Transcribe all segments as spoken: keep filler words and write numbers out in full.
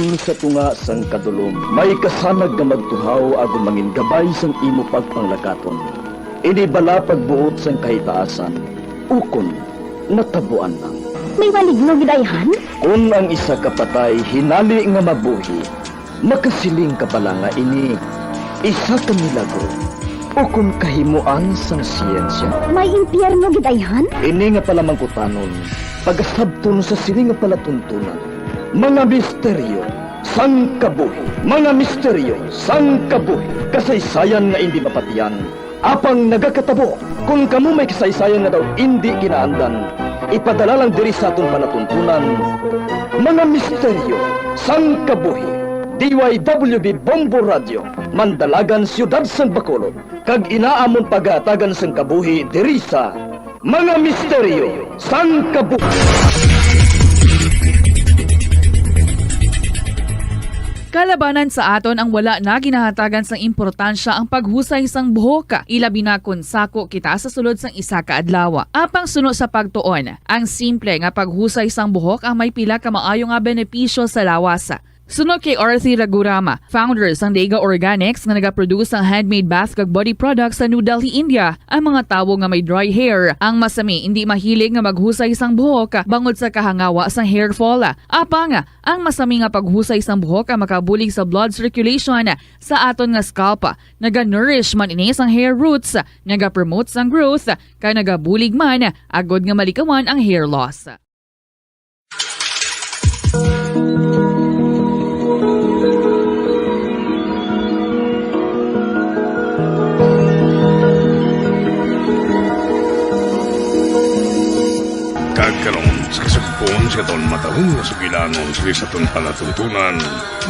Sa tunga sang kadulom, may kasanag nga magtuhaw agod mangin gabay sang imo pagpanglakaton. Ini bala pagbuot sang kahitaasan, ukon natabuan lang. May maligno gid, ayhan? Kon ang isa ka patay hinali nga mabuhi, makasiling ka bala nga ini isa ka milagro ukon kahimoan sang siyensya? May impyerno gid, ayhan? Ini nga palamangkutanon, pagasabton sa sini nga palatuntunan. Mga misteryo sang kabuhi. Mga misteryo sang kabuhi. Kasaysayan nga indi mapatian, apang nagakatabo. Kon kamo may kasaysayan nga daw indi kinaandan, ipadala lang diri sa aton palatuntunan. Mga misteryo sang kabuhi. D Y W B Bombo Radio, Mandalagan, Siyudad sang Bacolod, kag ina amon pagahatagan sang kabuhi diri sa Mga Misteryo sang Kabuhi. Kalabanan sa aton ang wala na ginahatagan sang importansya ang paghusay sang buhok, ilabi na kon sako kita sa sulod sang isa ka adlaw. Apang suno sa pagtuon, ang simple nga paghusay sang buhok ang may pila ka maayo nga benepisyo sa lawas. Suno kay Arthi Ragurama, founder sang Dega Organics nga nagaproduce sang handmade bath kag body products sa New Delhi, India, ang mga tawo nga may dry hair, ang masami indi mahilig nga maghusay sang buhok bangod sa kahangawa sang hair fall. Apang, ang masami nga paghusay sang buhok ang makabulig sa blood circulation sa aton nga scalp. Naga-nourish man ini sang hair roots, nagapromote sang growth, kag nagabulig man agod nga malikawan ang hair loss. Kag karon, sa kasugpon sa aton matahong nga sugilanon sa aton palatuntunan,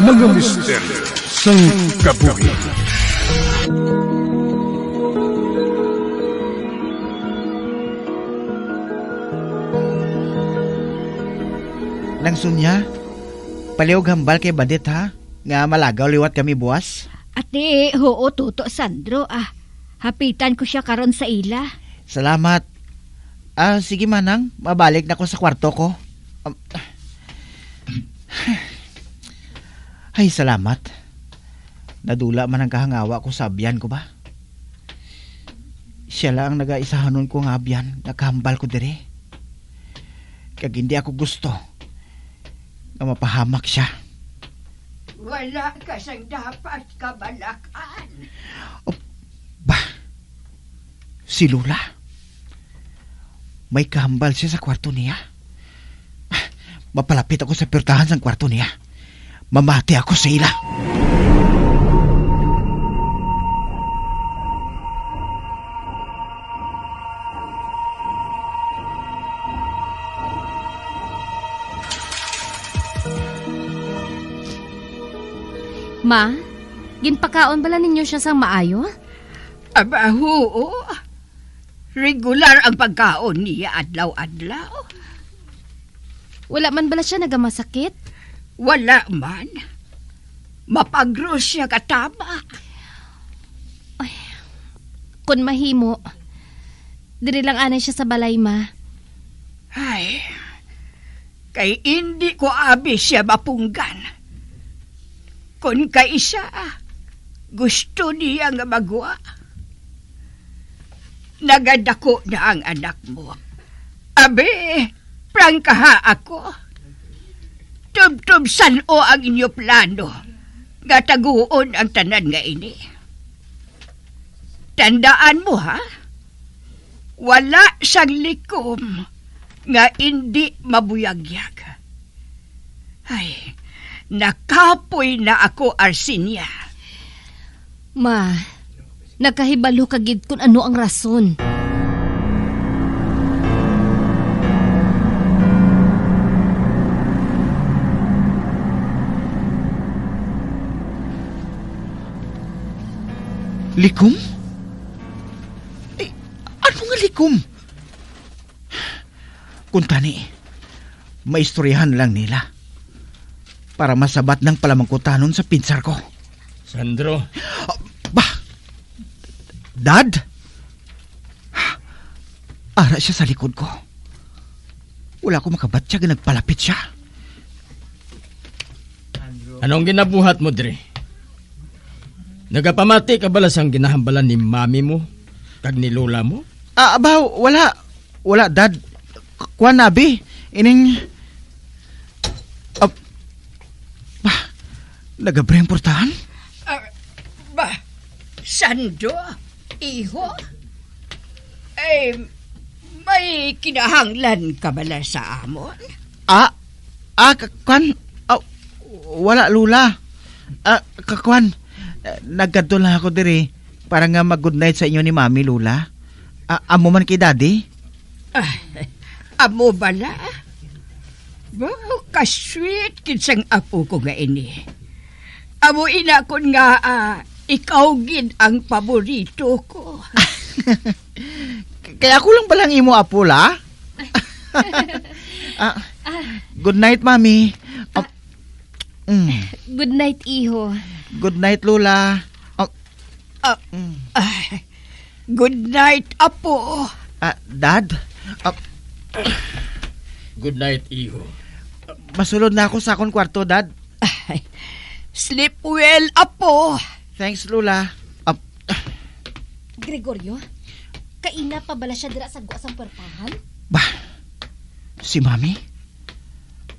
mga misteryo sang kabuhi. Nang Sonia, palihog hambal kay Badit, ha, nga malagaw liwat kami buwas. Ati, huo, Toto Sandro, ah. Hapitan ko sia karon sa ila. Salamat. Ah, sige, Manang, mabalik na ko sa kwarto ko. Um, ay, salamat. Nadula man ang kahangawa ko sa abyan ko ba. Sia lang ang nagaisahanon ko nga abyan nga kahambal ko diri. Kag hindi ako gusto nga mapahamak sia. Wala ka sang dapat kabalakan. Oh, bah, si Lola. May kahambal sia sa kwarto niya. Mapalapit ako sa puwertahan sang kwarto niya. Mamati ako sa ila. Ma, ginpakaon bala ninyo sia sang maayo? Aba, huo. Regular ang pagkaon niya adlaw-adlaw. Wala man bala sia nagamasakit? Wala man. Mapagros siya katama. Ay, kun mahimo, diri lang anay siya sa balay, ma. Ay, kay indi ko abi siya mapunggan. Kon kaisa, gusto niya nga magwa. Nagadako na ang anak mo. Abi, prangkaha ako. Tubtob san-o ang inyo plano nga taguon ang tanan nga ini. Tandaan mo, ha? Wala sang likom nga indi mabuyagyag. Ay, nakapoy na ako, Arsinia. Ma, nakahibalo ka gid kun ano ang rason. Likom? Eh, ano nga likom? Kuntani, maistoryahan lang nila para masabat nang palamangkutanon sa pinsar ko. Sandro. Ah, bah! Dad? Ara siya sa likod ko. Wala ko makabatya nga nagpalapit siya. Anong ginabuhat mo diri? Nagapamati ka bala sang ginahambalan ni mami mo kag ni lola mo? Ah, abaw, wala. Wala, Dad. Kuan, abi. Ining, ah, bah, nagabri ang portahan? Ah, ba, Sando, iho? Eh, may kinahanglan ka bala sa amon? Ah, ah, ka-, kwan, ah, wala, Lola. Ah, kakwan, eh, nagkadto lang ako diri para nga mag-good night sa inyo ni Mami, Lola. Ah, amo man kay Daddy? Ah, amo bala? Wow, ka-sweet gid sang apo ko nga ini. Amo ina kon nga, ah, ikaw gid ang paborito ko. Kaya ako lang palang imo apo, la? Ah, good night, Mami. Ah, mm. Good night, iho. Good night, Lola. Ah, Ah, mm. Ah, good night, apo. Ah, Dad? Ah, Good night, iho. Masulod na ako sa akon kwarto, Dad. Ay, sleep well, apo. Thanks, Lola. Ah, Gregorio, kaina pa bala siya dira sa gwa sang puwertahan? Bah, si Mami?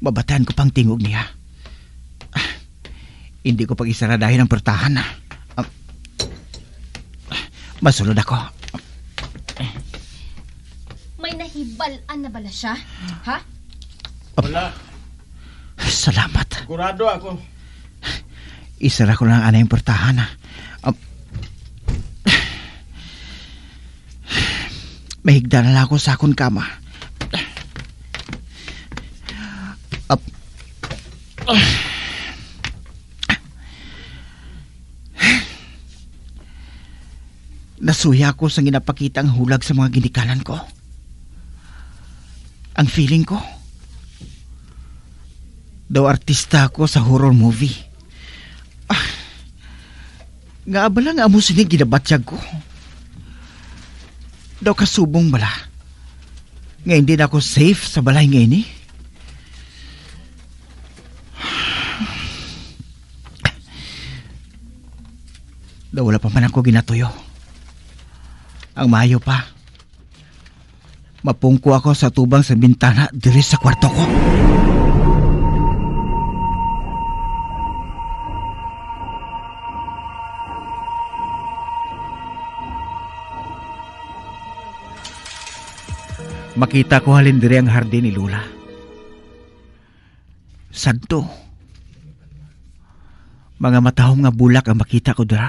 Mabatian ko pang tingog niya. Ah, hindi ko pag-isaradahin ang portahan, ah. Ah, masulod ako. May nahibal-an na bala siya? Ha? Wala. Salamat. Sigurado ako. Isara ko lang anay ang portahan, ah. Ah, mahigda na lang ako sa akon kama. Ap-, nasuya ko sa ginapakita ang hulag sa mga ginikanan ko. Ang feeling ko, daw artista ako sa horror movie. Ah, nga abala nga amo sini ginabatyag ko. Daw kasubong bala nga hindi na ako safe sa balay nga ini. Daw wala pa man ako ginatuyo. Ang maayo pa, mapungko ako sa tubang sa bintana diri sa kwarto ko. Makita ko halin diri ang hardin ni Lola. Sadto. Mga matahom nga bulak ang makita ko dira.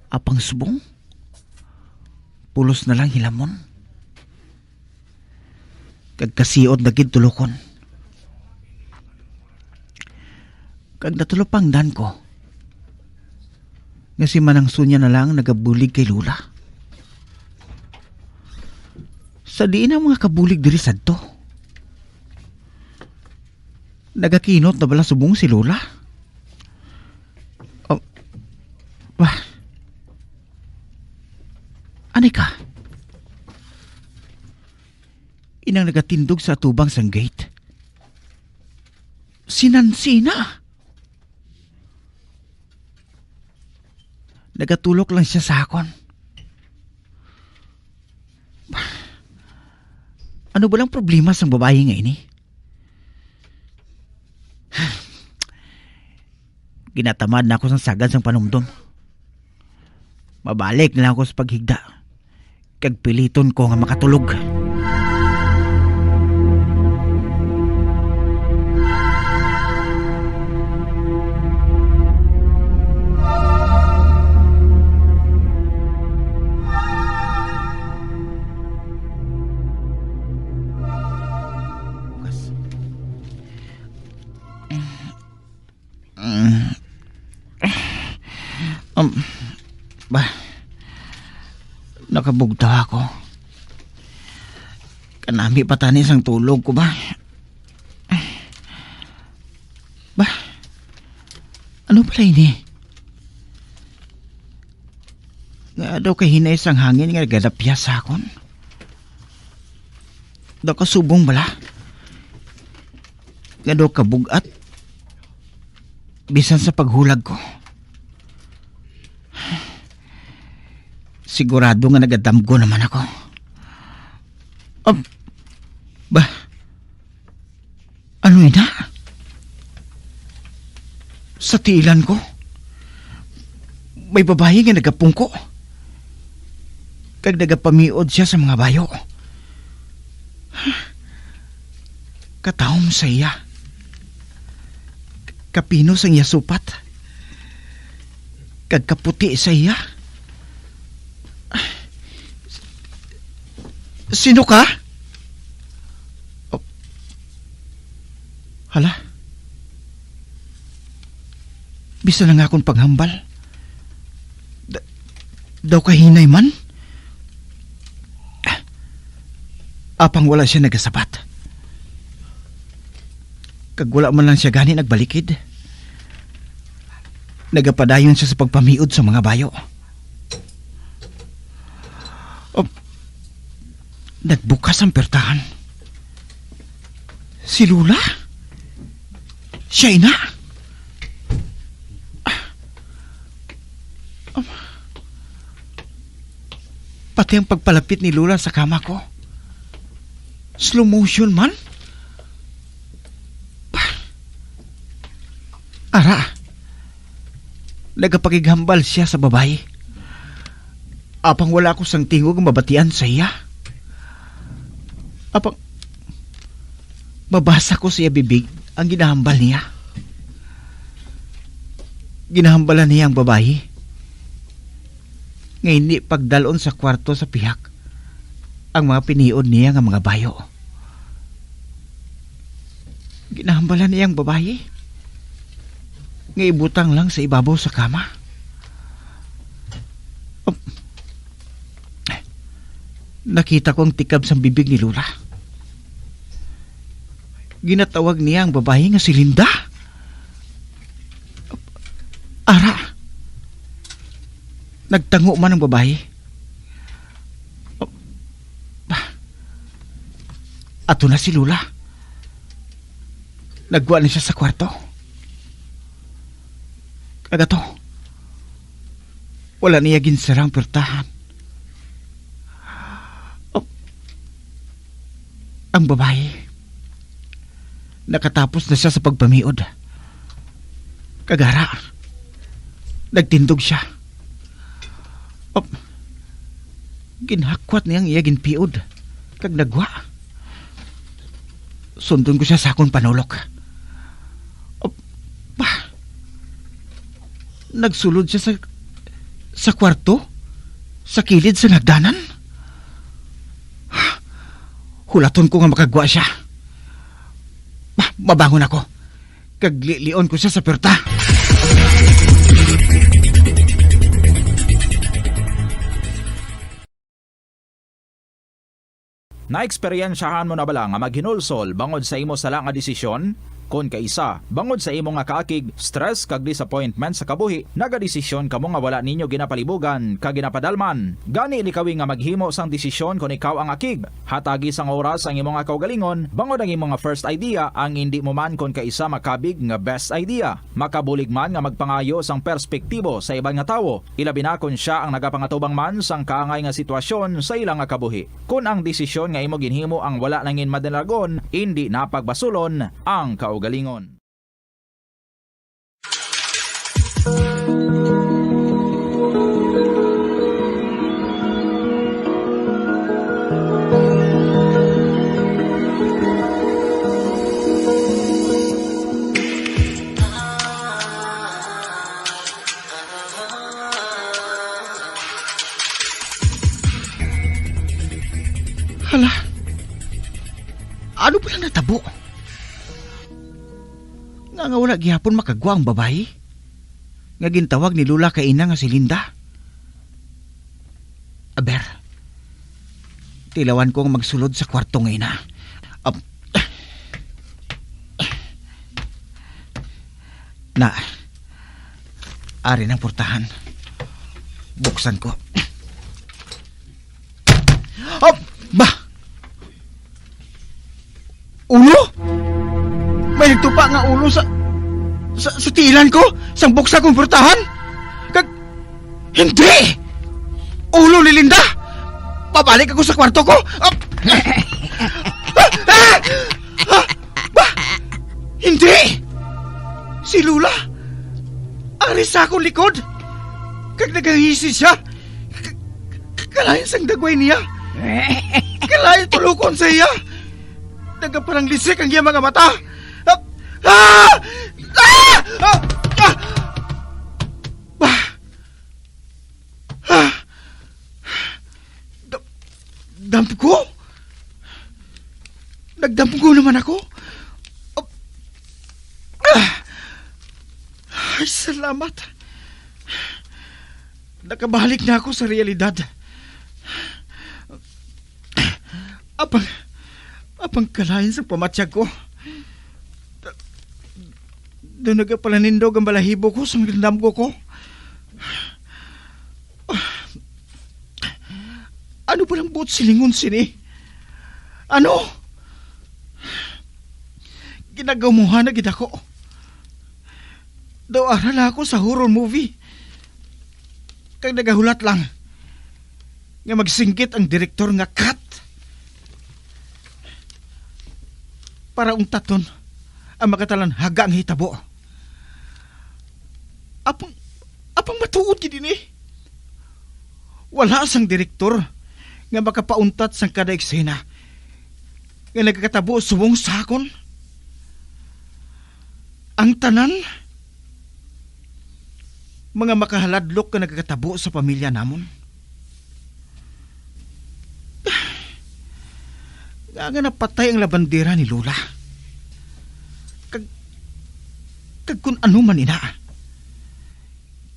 Apang subong, pulos na lang hilamon. Kag kasiod na gid tulokon. Kag natulopangdan ko nga si Manang Sonia na lang nagabulig kay Lola. Sa diin ang mga kabulig diri sadto? Nagakinot na bala subong si Lola? Oh, wah. Ani ka? Inang nagatindog sa atubang sang gate. Si Nancy na. Nagatulok lang siya sa akon. Ano ba lang problema sang babayi nga ini? Ginatamad na ako sang sagad sang panumdom. Mabalik na lang ako sa paghigda, kag piliton ko nga makatulog. Bukas. Mm. Um, ba, nakabugtaw ako. Kanami pa tani sang tulog ko ba? Ba, ano pala ini? Nga daw kahinay sang hangin nga nagadapyas sa akon? Daw kasubong bala? Nga daw kabug-at Bisan sa paghulag ko, sigurado nga nagadamgo naman ako. Ab-, ba, ano ina? Sa tiilan ko, may babayi nga nagapungko kag nagapamiod siya sa mga bayo. Katahom sa iya, kapinos ang iya supat, kag kaputi sa iya. Sino ka? Oh. Hala. Bisan ang akon paghambal, da-, daw kahinay man. Apang wala siya nagasabat. Kag wala man lang siya gani nagbalikid. Nagapadayon siya sa pagpamiod sa mga bayo. Oh, nagbukas ang pertahan. Si Lola? Siya ina? Pati ang pagpalapit ni Lola sa kama ko, slow motion man. Ara, nagapakighambal siya sa babayi. Apang wala ako sang tingog nga mabatian sa iya. Apang mabasa ko sa iya bibig ang ginahambal niya. Ginahambalan niya ang babayi nga hindi pagdal-on sa kwarto sa pihak ang mga piniod niya nga mga bayo. Ginahambalan niya ang babayi nga ibutang lang sa ibabaw sa kama. Op. Nakita ko ang tikab sang bibig ni Lola. Ginatawag niya ang babayi nga si Linda. Ara, nagtango man ang babayi. Ato na si Lola. Nagwa na siya sa kwarto. Kag ato, wala niya ginsara ang puwertahan. Ap-, ang babayi, nakatapos na siya sa pagpamiod. Kag ara, nagtindog siya. Ap-, ginhakwat niya ang iya ginpiod, kag nagwa. Sundon ko siya sa akon panulok. Ap-, bah, nagsulod siya sa, sa kwarto, sa kilid sa hagdanan. Hulaton ko nga makagwa siya. Bah, mabangon ako, kag lilion ko siya sa puwerta. Naeksperyensyahan mo na bala nga maghinulsol bangod sa imo sala nga desisyon? Kon kaisa, bangod sa imo nga kaakig, stress, kag disappointment sa kabuhi, nagadesisyon kamo nga wala ninyo ginapalibugan kag ginapadalman. Gani, likawi nga maghimo sang desisyon kon ikaw ang akig. Hatagi sang oras ang imo nga kaugalingon, bangod ang imo nga first idea ang indi mo man kon kaisa makabig nga best idea. Makabulig man nga magpangayo sang perspektibo sa iban nga tawo, ilabi na kon sia ang nagapangatubang man sang kaangay nga sitwasyon sa ila nga kabuhi. Kon ang desisyon nga imo ginhimo ang wala nangin madalagon, indi na pagbasulon ang kaugalingon. Hala, ano pala natabo? Nga, nga wala gihapon makagwa ang babayi nga gintawag ni Lola kay ina nga si Linda. Aber, tilawan ko nga magsulod sa kwarto nga ina. Ap-, na, ari nang portahan. Buksan ko. Oh, ba? Ulo? May nagtupa nga ulo sa, sa, sa tiilan ko, sang buksa kong purtahan. Kag, hindi! Ulo ni Linda! Pabalik ako sa kwarto ko! Ah! Ah! Ah! Ah! Ba? Hindi! Si Lola! Ari sa akong likod! Kag nagahisi siya! K-, k-, kalain sang dagway niya! Kalain tulukon sa iya! Nagaparanglisik ang iya mga mata! Ah! Ah! Ah! Ah! Ah! Bah! Ah! Dam-, damgo? Nagdamgo naman ako? Ah! Ay, salamat. Nakabalik na ako sa realidad. Apang, apang kalain sang pamatyag ko. Daw nagapalanindog ang balahibo ko sang nagdamgo ko. Ano ba lang buot silingon sini? Ano? Ginagamuhan na gid ako. Daw ara lang ako sa horror movie. Kag nagahulat lang nga magsinggit ang direktor nga cut para ungtaton ang makatalanhaga nga hitabo. Apang, apang matuod gid ini. Wala sang direktor nga makapauntat sang kada eksena nga nagakatabo subong sa akon. Ang tanan mga makahaladlok nga nagakatabo sa pamilya namon. Nga, nga napatay ang labandera ni Lola. Kag, kag kun ano man ina,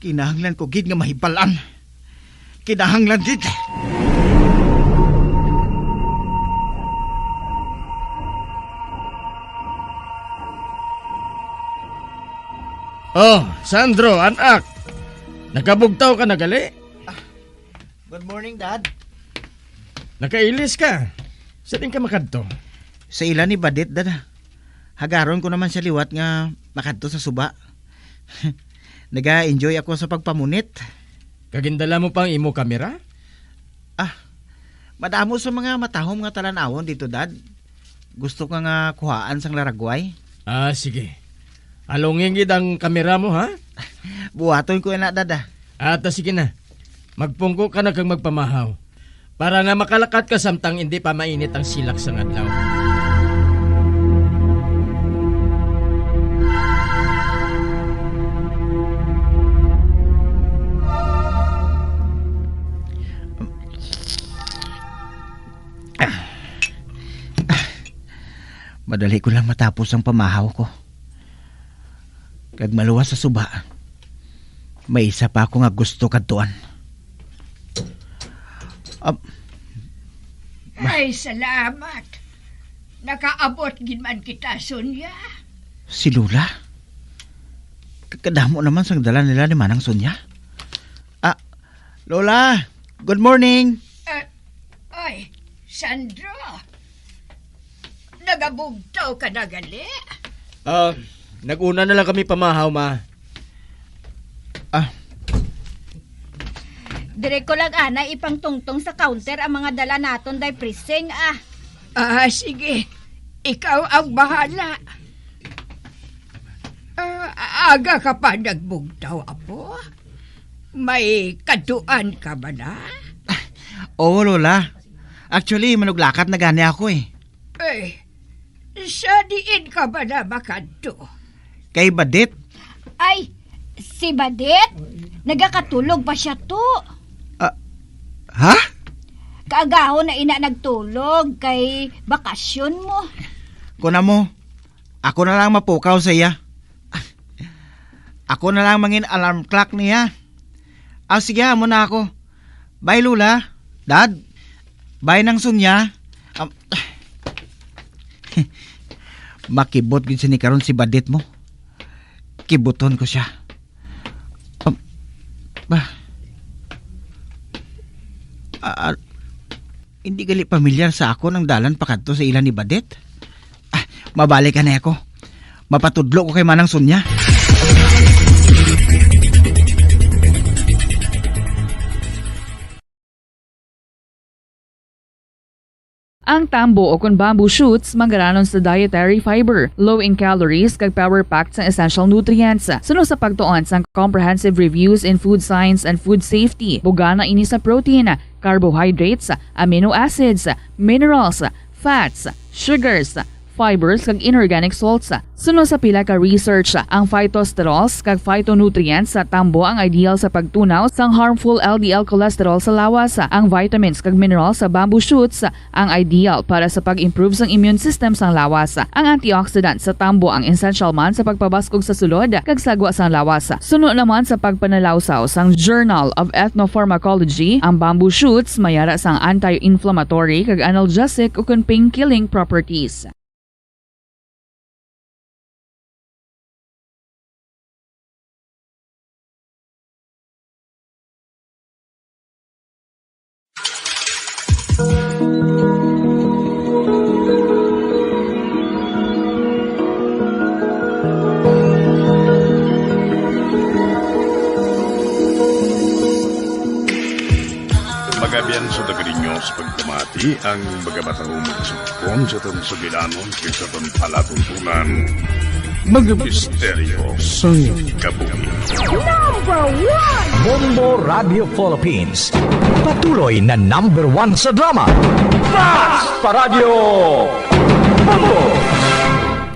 kinahanglan ko gid nga mahibalan. Kinahanglan gid. Oh, Sandro, anak. Nakabugtaw ka na gali? Good morning, Dad. Nakailis ka. Sa din ka makadto? Sa ila ni Badit, Dad. Hagaron ko naman siya liwat nga makadto sa suba. Naga-enjoy ako sa pagpamunit. Kagindala mo pa ang imo kamera? Ah, madamo sa mga matahom nga talan-awon dito, Dad. Gusto ka nga kuhaan sang laragway? Ah, sige. Alungin gid ang kamera mo, ha? Buhaton ko ina, Dad, ah. Ah, ta sige na. Magpungko ka na kag magpamahaw. Para nga makalakat ka samtang indi pa mainit ang silak sang adlaw. Madali ko lang matapos ang pamahaw ko. Kag maluwas sa suba, may isa pa ako nga gusto kadtuan. Ap-, Ay, salamat. Nakaabot gid man kita, Sonia. Si Lola? K-, kadamo naman sang dala nila ni Manang Sonia. Ah, Lola, good morning. Eh, ay, Sandro. Nagabugtaw ka na gali? Ah, nag-una na lang kami pamahaw, ma. Ah. Dire ko lang ana ipangtungtong sa counter ang mga dala naton, day Prising, ah. Ah, sige. Ikaw ang bahala. Ah, aga ka pa nagbugtaw, apo? May kadtuan ka ba na? Oo, Lola. Actually, manuglakat na gani ako, eh. Eh, sa diin ka ba na makadto? Kay Badit. Ay, si Badit? Nagakatulog pa siya to. Ah, ha? Kaagahon na ina nagtulog kay bakasyon mo. Kuna mo, ako na lang mapukaw sa iya. Ako na lang mangin alarm clock niya. Ah, sige, amo na ako. Bye, Lola. Dad, bye, Nang Sonia. Am-, makibot gid sini karon si Badit mo. Kibuton ko siya. Am-, ba? Ah, ah, hindi gali pamilyar sa akon ang dalan pakadto sa ila ni Badit. Ah, mabalik ka na ako. Mapatudlo ko kay Manang Sonia. Ang tambo o kon bamboo shoots manggaranon sa dietary fiber, low in calories, kag power-packed sang essential nutrients. Suno sa pagtuon sang Comprehensive Reviews in Food Science and Food Safety, bugana ini sa protein, carbohydrates, amino acids, minerals, fats, sugars, fibers, kag inorganic salts. Suno sa pila ka research, ang phytosterols kag phytonutrients sa tambo ang ideal sa pagtunaw sang harmful L D L cholesterol sa lawas. Ang vitamins kag minerals sa bamboo shoots ang ideal para sa pag-improve sang immune system sang lawas. Ang antioxidant sa tambo ang essential man sa pagpabaskog sa sulod kag sagwa sang lawas. Suno naman sa pagpanalawsaw sang Journal of Ethnopharmacology, ang bamboo shoots may ara sang anti-inflammatory kag analgesic ukon pain-killing properties. Magabiyan sa taga ninyo sa pagpamati ang mga matahumong sugpon sa aton sugilanon kag sa aton palatuntunan. Mga misteryo sang kabuhi. Number one! Bombo Radio Philippines. Patuloy na number one sa drama. Mas pa Radyo Bombo!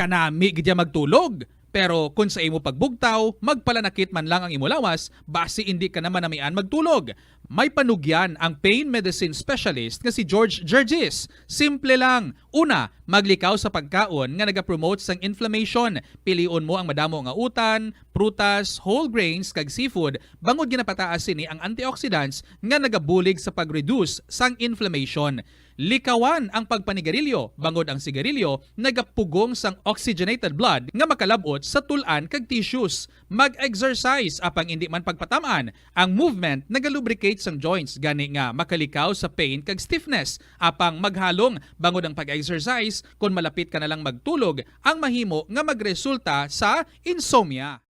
Kanami gid ya magtulog, pero kon sa imo pagbugtaw, magpalanakit man lang ang imo lawas, basi indi ka na manamian magtulog. May panugyan ang pain medicine specialist nga si George Gergis. Simple lang. Una, maglikaw sa pagkaon nga nagapromote sang inflammation. Pilion mo ang madamo nga utan, prutas, whole grains, kag seafood, bangod ginapataas sini ang antioxidants nga nagabulig sa pag-reduce sang inflammation. Likawan ang pagpanigarilyo, bangod ang sigarilyo nagapugong sang oxygenated blood nga makalab-ot sa tul-an kag tissues. Mag-exercise, apang indi man pagpatam-an. Ang movement nagalubricate sang joints, gani nga makalikaw sa pain kag stiffness. Apang maghalong, bangod ang pag-exercise, kon malapit ka na lang magtulog, ang mahimo nga magresulta sa insomnia.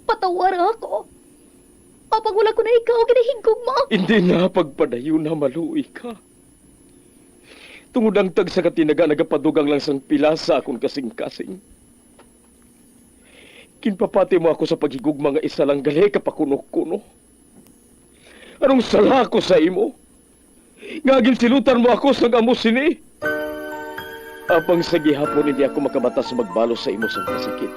Patawara ako. Apang wala ko na ikaw ginahigugma. Hindi na pagpadayon na maluoy ka. Tungod ang tagsa ka tinaga nagapadugang lang sang pila sa akon kasing-kasing. Ginpapati mo ako sa paghigugma nga isa lang gali ka pakuno-kuno. Anong sala ko sa imo? Nga ginsilutan mo ako sang amo sini? Apang sa gihapon hindi ako makabatas magbalos sa imo sang kasakit.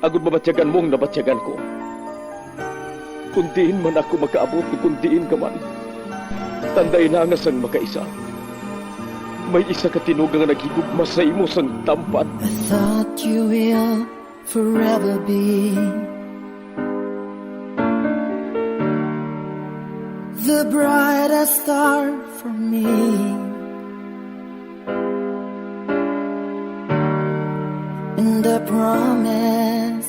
Agod mabatyagan mo ang nabatyagan ko. Kung diin man ako makaabot, kung diin ka man, tandai na nga sang makaisa, may isa ka tinuga nga naghigugma sa imo sang tampad. I thought you will forever be the brightest star for me. And I promise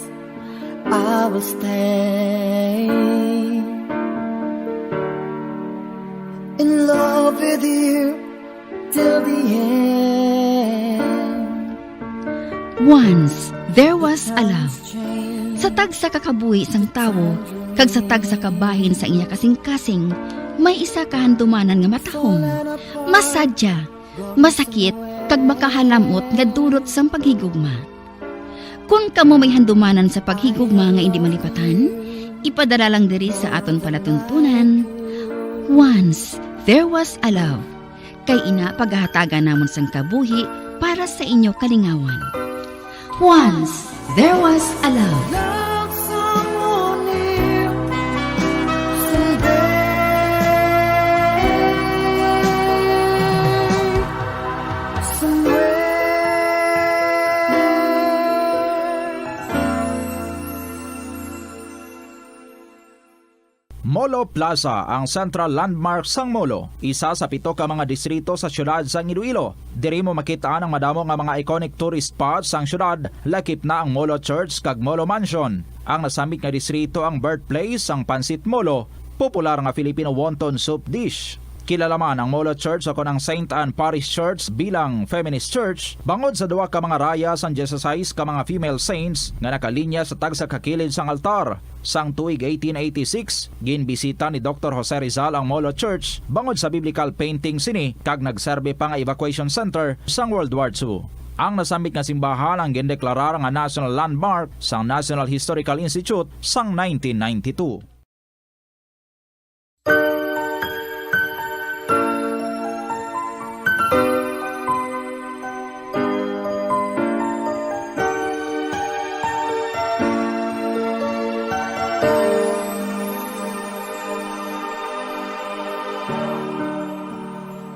I will stay in love with you till the end. Once there was a love. Sa tagsa ka kabuhi sang tawo kag sa tagsa ka bahin sang iya kasing-kasing, may isa ka handumanan nga matahom, masadya, masakit, kag makahalam-ot nga dulot sang paghigugma. Kon kamo may handumanan sa paghigugma nga indi malipatan, ipadala lang diri sa aton palatuntunan. Once there was a love. Kay ina pagahatagan namon sang kabuhi para sa inyo kalingawan. Once there was a love. Love someone new someday, somewhere. Molo Plaza, ang central landmark sang Molo, isa sa pito ka mga distrito sa siyudad sang Iloilo. Diri mo makit-an ang madamo nga mga iconic tourist spots sang siyudad, lakip na ang Molo Church kag Molo Mansion. Ang nasambit nga distrito ang birthplace sang Pancit Molo, popular nga Filipino wonton soup dish. Kilala man ang Molo Church o kon ang Saint Anne Parish Church bilang feminist church bangod sa duha ka mga raya sang dieciséis ka mga female saints nga nakalinya sa tagsa ka kilid sang altar. Sang tuig eighteen eighty-six, ginbisita ni Doktor Jose Rizal ang Molo Church bangod sa biblical painting sini kag nagserbi pa nga evacuation center sang World War Two. Ang nasambit nga simbahan ang gindeklarar nga National Landmark sang National Historical Institute sang nineteen ninety-two.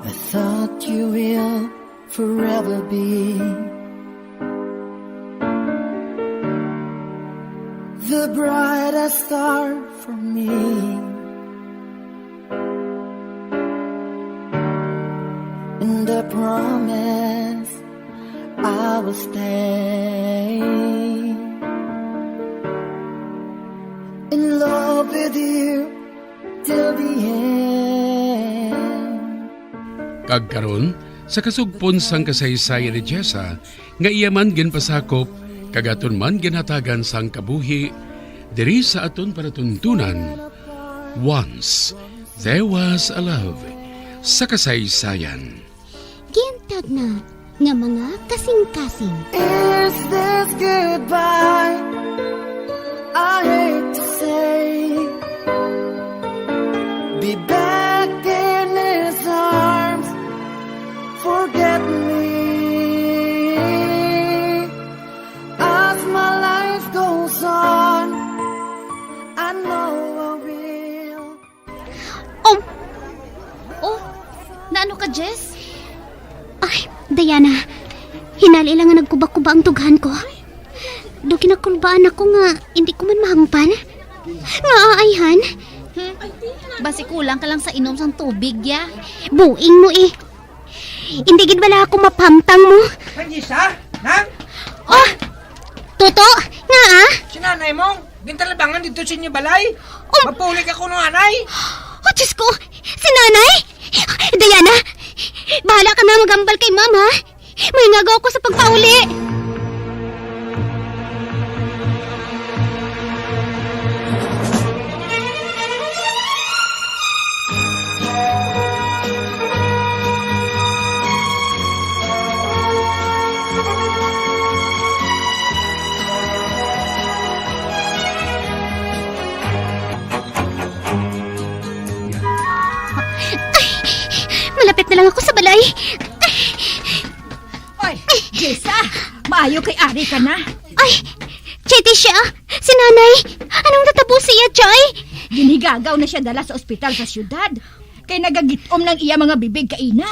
I thought you will forever be the brightest star for me. And I promise I will stay in love with you till the end. Kag karon, sa kasugpon sang kasaysayan ni Jessa, nga iya man ginpasakop, kag aton man ginhatagan sang kabuhi, diri sa aton palatuntunan, Once There Was a Love, sa kasaysayan. Gintag na nga mga kasing-kasing. Is this goodbye? I hate to say. Be back in his arms. Forget me. As my life goes on, I know I will. Oh! Oh! Naano ka, Jess? Ay, Diana. Hinali lang nga nagkuba-kuba ang dughan ko. Daw ginakulbaan ako nga hindi ko man mahangpan. Nga aayhan? Hmm? Basi kulang ka lang sa inom sang tubig, ya. Buing mo eh. Hindi gid bala ako mapamtang mo. Francisca? Nang? Oh! Tuto! Nga ah? Si nanay mo, gintalabangan dito sa inyo balay. Oh! Mapauli ka kuno, anay. Oh, Diyos ko! Si nanay? Diana, bahala ka na maghambal kay ma'am, ha? May ngagaw ko sa pagpauli. Ay, malapit na lang ako sa balay. Ay, Jessa, maayo kay ari ka na. Ay, Chay Tisha, si Nanay, anong natabo siya, Chay? Ginhigagaw na siya dala sa ospital sa syudad. Kay nagagit-om ng iya mga bibig kaina.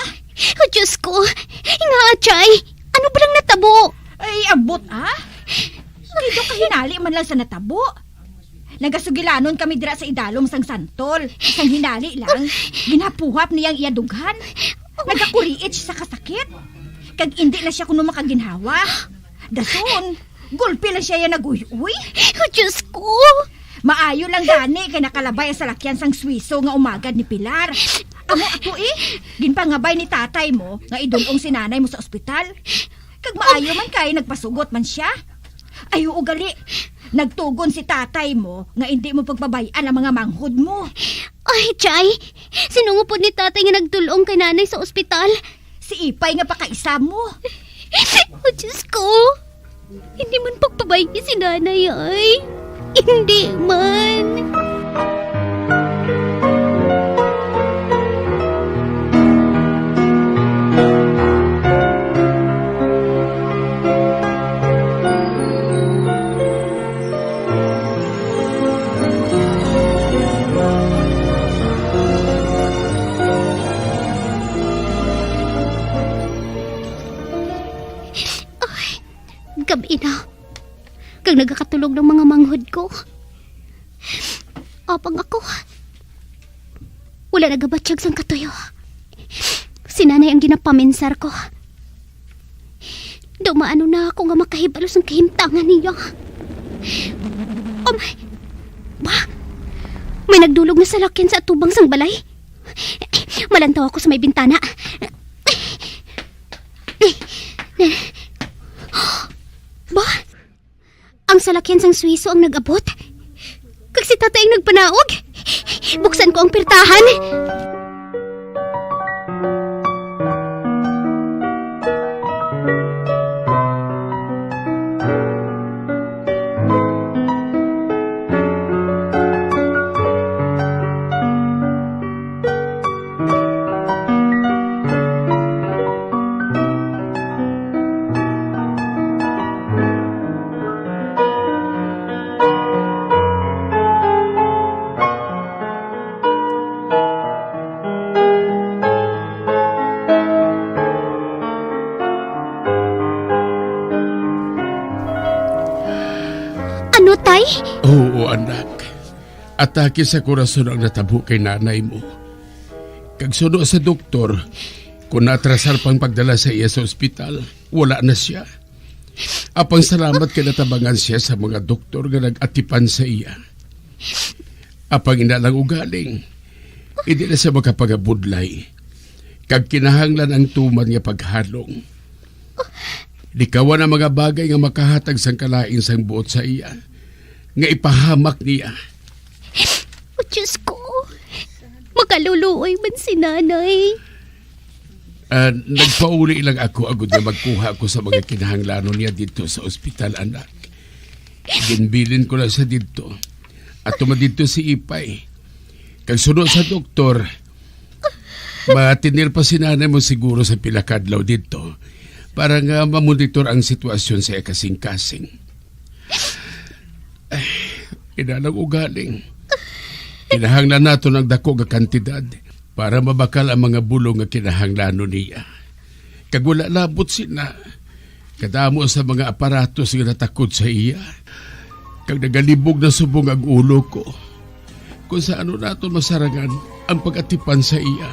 Oh, Diyos ko, nga, Chay, ano ba lang natabo? Ay, abot, ah. Dito kahinali man lang sa natabo. Nagasugilanon kami dira sa idalom sang santol. Sang hinali lang, ginhapuhap niya ang iya dughan. Nagakuriit siya sa kasakit. Kag indi na siya kuno makaginhawa. Dason, gulpi lang siya ya nag-uy-uy. Oh, Diyos ko! Maayo lang gani kay nakalabay ang salakyan sang Swiso nga umagad ni Pilar. Amo ato eh, ginpangabay ni tatay mo nga idulong si nanay mo sa ospital. Kag maayo man kay nagpasugot man siya. Ay, oo gali. Nagtugon si tatay mo nga indi mo pagpabay-an ang mga manghod mo. Ay, Chay, sino nga pud ni tatay nga nagdul-ong kay nanay sa ospital? Si Ipay nga pakaisa mo. Oh, Diyos ko. Hindi man pagpabay-i si nanay, ay. Hindi man. Ay, gab-i na. Kag nagakatulog ng mga manghod ko. Apang ako, wala nagabatyag sang katuyo. Si nanay ang ginapaminsar ko. Daw maano na ako nga makahibalo sang kahimtangan niya. Um, ba? May nagdulog nga salakyan sa atubang sang balay. Malantaw ako sa may bintana. Ba? Ang salakyan sang Swiso ang nag-abot? Kag si Tatay ang nagpanaog? Buksan ko ang pirtahan. Ano, Tay? Oo, anak. Atake sa korason ang natabo kay nanay mo. Kag suno sa doktor, kung naatrasar pang pagdala sa iya sa ospital, wala na sia. Apang salamat kay natabangan sia sa mga doktor nga nag-atipan sa iya. Apang ina lang ugaling, hindi na siya makapagabudlay, kag kinahanglan ang tuman nga paghalong. Likawan ang mga bagay nga makahatag sang kalain sang buot sa iya, nga ipahamak niya. O Diyos ko, makaluluoy man si Nanay. Ah, nagpauli lang ako agod nga magkuha ako sa mga kinahanglanon niya didto sa ospital, anak. Ginbilin ko lang siya didto. At tuman didto si Ipay. Kag suno sa doktor, matinir pa si nanay mo siguro sa pila ka adlaw didto para nga mamonitor ang sitwasyon sa iya kasing-kasing. Ay, ina lang ugaling. Kinahanglan naton ang dako nga kantidad para mabakal ang mga bulong nga kinahanglanon niya. Kag wala labot sina, kadamo sa mga aparatos nga natakod sa iya. Kag nagalibog na subong ang ulo ko. Kung sa ano naton masarangan ang pag-atipan sa iya,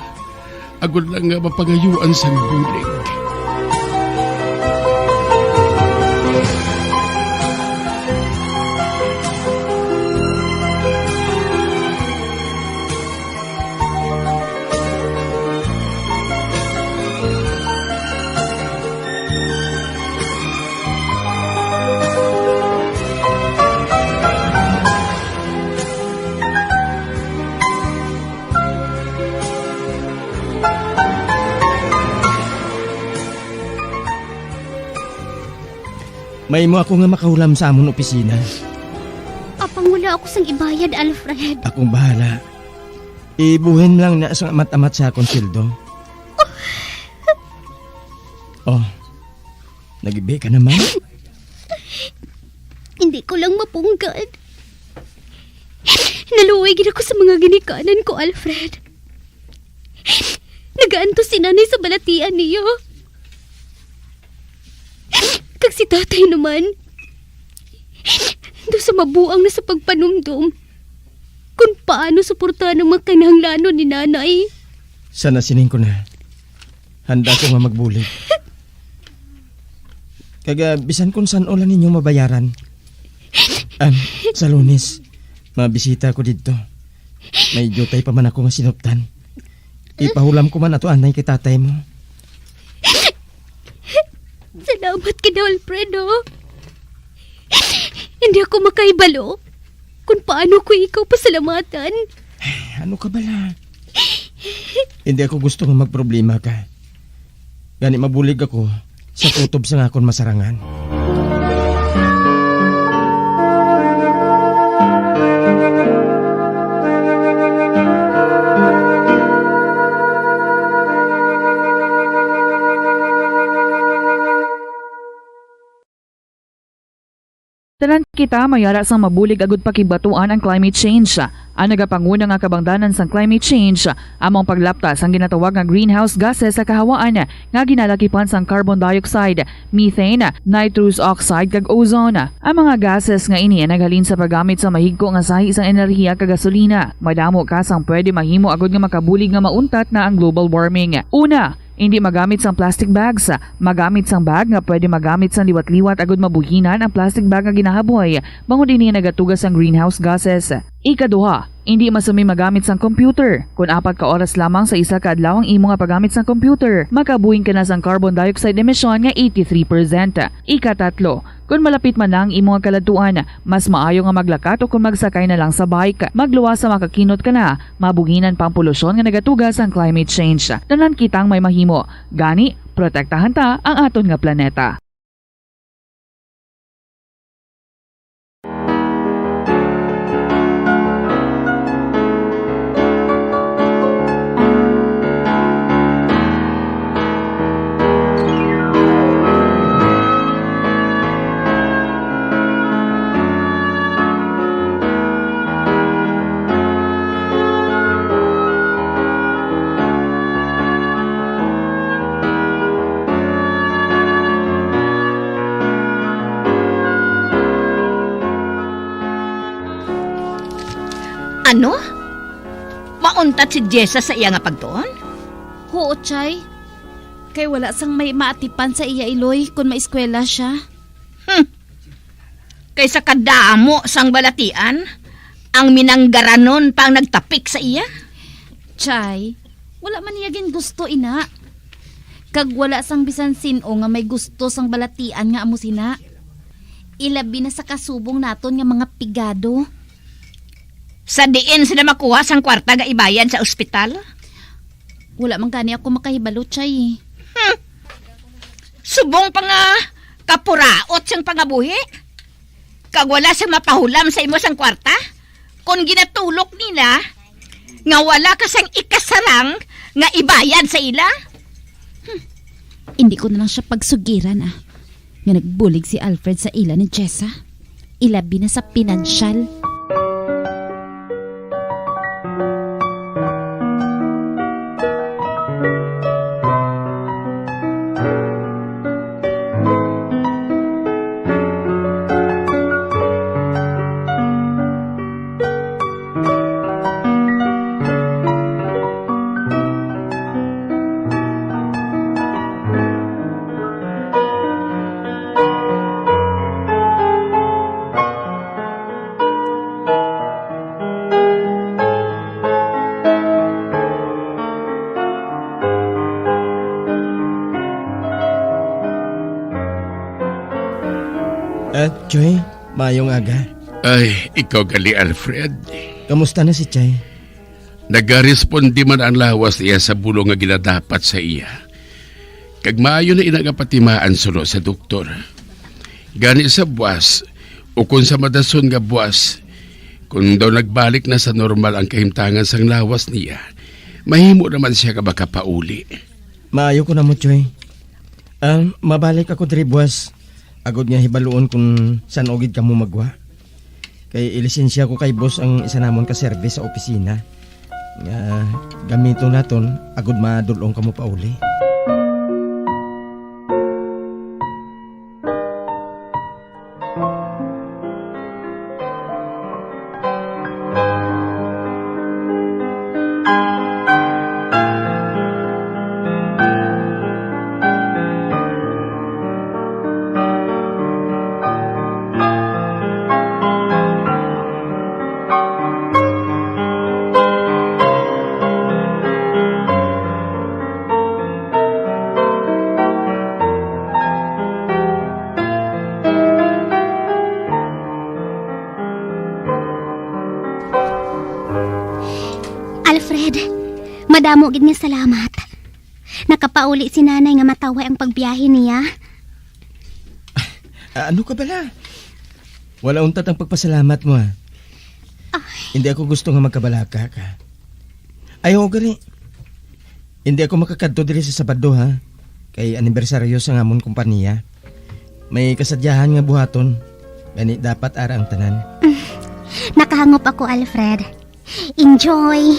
agod lang nga mapangayuan sang bulig. Mahimo ako nga makahulam sa amon opisina. Apang wala ako sang ibayad, Alfred. Akong bahala. Ibuhin lang na sang amat-amat sa akon sweldo. Oh, nagibi ka naman? Hindi ko lang mapunggan. Naluoy gid ako sa mga ginikanan ko, Alfred. Nagaantos si Nanay sa balatian niyo. Kag si Tatay naman, daw sa mabuang na sa pagpanumdom kung paano suportahan ang mga kinahanglanon ni Nanay. Sana sining ko na. Handa ko nga magbulig. Kag, ah, bisan kung san-o lang ninyo mabayaran. Ah, sa Lunes, mabisita ako didto. May diutay pa man ako nga sinuptan. Ipahulam ko man ato anay kay tatay mo. Salamat ka daw, Alfredo. Hindi ako makahibalo kung paano ko ikaw pasalamatan. Ano ka bala? Hindi ako gusto nga magproblema ka. Gani mabulig ako sa kutob sang akon masarangan. Tanan kita may ara sang mabulig agud pakigbatuan ang climate change. Ang nagapanguna nga kabangdanan sang climate change amo ang paglapta sang ginatawag nga greenhouse gases sa kahawaan nga ginalakipan sang carbon dioxide, methane, nitrous oxide, kag ozone. Ang mga gases nga ini naghalin sa paggamit sa mahigko nga sahi sang enerhiya kag gasolina. Madamo ka sang pwede mahimo agud nga makabulig nga mauntat na ang global warming. Una, indi magamit sang plastic bags. Magamit sang bag nga pwede magamit sang liwat-liwat agud mabuhinan ang plastic bag nga ginahaboy, bangod ini nagatuga sang greenhouse gases. Ikaduha, indi masumi magamit sang computer. Kon apat ka oras lamang sa isa ka adlaw ang imo nga paggamit sang computer, makabuhing ka na sang carbon dioxide emission nga eighty-three percent. Ikatatlo, kon malapit man na ang imo nga kaladtuan, mas maayo nga maglakat o kon magsakay na lang sa bike. Magluwas sa makakinot ka na, mabuhinan pa ang polusyon nga nagatuga sang climate change. Tanan kitang may mahimo. Gani, protektahan ta ang aton nga planeta. Ano? Mauntat si Jessa sa iya nga pagtuon? Huo, Chay. Kay wala sang may maatipan sa iya iloy kon maeskwela sia. Hmm. Kay sa kadamo sang balatian, ang minanggaranon pa ang nagtapik sa iya. Chay, wala man niya gingusto ina. Kag wala sang bisan sin-o nga may gusto sang balatian nga amo sina. Ilabi na sa kasubong naton nga mga pigado. Sa diin sila makuha sang kwarta nga ibayad sa ospital? Wala man gani ako makahibalo, Chay. Hmm. Subong pa nga kapuraot sang pangabuhi, kag wala sang mapahulam sa imo sang kwarta, kon ginatulok nila nga wala ka sang ikasarang nga ibayad sa ila? Hmm. Hindi ko na lang siya pagsugiran, ah, nga nagbulig si Alfred sa ila ni Jessa, ilabi na sa pinansyal. Ah, Joy, maayong aga. Ay, ikaw gali, Alfred. Kamusta na si Chay? Nagaresponde man ang lawas niya sa bulong nga ginadapat sa iya. Kag maayo na ina nga patimaan suno sa doktor. Gani sa buwas, ukon sa madason nga buwas, kon daw nagbalik na sa normal ang kahimtangan sang lawas niya, mahimo naman siya nga makapauli. Maayo ko na mo, Choy. Ah, mabalik ako diri buwas, agod nga hibaluon kung san-o gid kamo magwa. Kay ilisensya ko kay boss ang isa namon ka service sa opisina. Nga gamiton naton agod madul-ong kamo pauli. Alfred, madamo gid nga salamat. Nakapauli si Nanay nga matawhay ang pagbiyahe niya. Ah, ano ka bala? Wala untat ang pagpasalamat mo, ah. Ay. Hindi ako gusto nga magkabalaka ka. Ay, oo, gali. Hindi ako makakadto diri sa Sabado, ha? Kay anibersaryo sa amon kompanya. May kasadyahan nga buhaton. Gani, dapat ara ang tanan. Nakahangop ako, Alfred. Enjoy!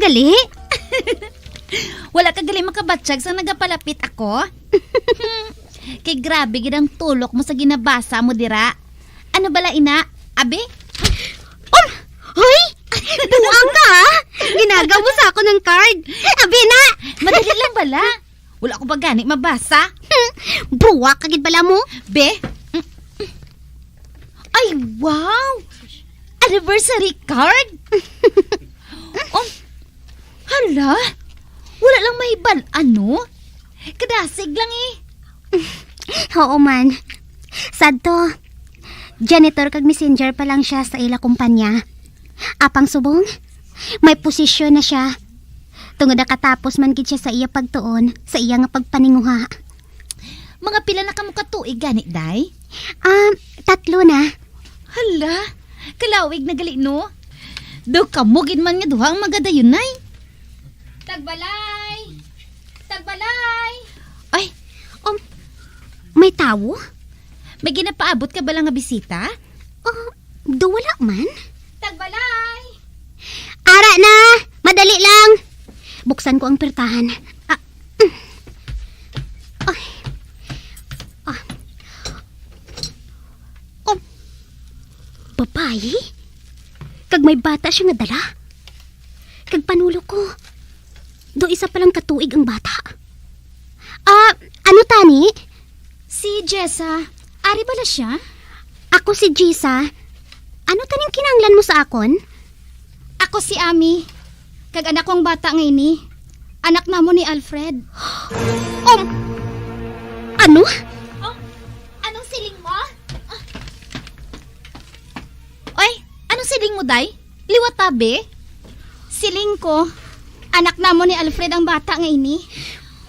gali? Wala ka gali makabatyag sang nagapalapit ako? Hmm. Kay grabe gid ang tulok mo sa ginabasa mo dira. Ano bala ina? Abi? Um! Hoy! Buang ka, ha? Ginagaw mo sa ako ng card. Abi na! Madali lang bala. Wala ko pa gani mabasa. Hmm, buwa ka gid bala mo. Be? Ay, wow! Anniversary card? Oh, hala? Wala lang mahibal-an, no? Kadasig lang eh. Oo man. Sad to. Janitor kag messenger pa lang siya sa ila kumpanya. Apang subong, may posisyon na siya. Tungod nakatapos man gid siya sa iya pagtuon, sa iya nga pagpaninguha. Mga pila na kamo ka tuig gani, day? Ah, tatlo na. Hala, kalawig na gali, no? Daw kamo gid man nga duha ang magadayunay. Tagbalay! Tagbalay! Ay, um, may tawo? May ginapaabot ka bala nga bisita? Oh, do wala man. Tagbalay! Ara na! Madali lang! Buksan ko ang pertahan. Ah, mm. Ay. Ah. Oh. Babayi? Kag may bata siya nga dala? Kag panulo ko, do isa pa lang katuig ang bata. Ah, ano tani? Si Jessa, ari bala siya? Ako si Jessa. Ano taning kinahanglan mo sa akon? Ako si Ami, kag anak ko ang bata nga ini. Anak namo ni Alfred. Um, ano? Um, anong siling mo? Oy, anong siling mo, day? Liwat ta, be? Siling ko, anak namo ni Alfred ang bata nga ini.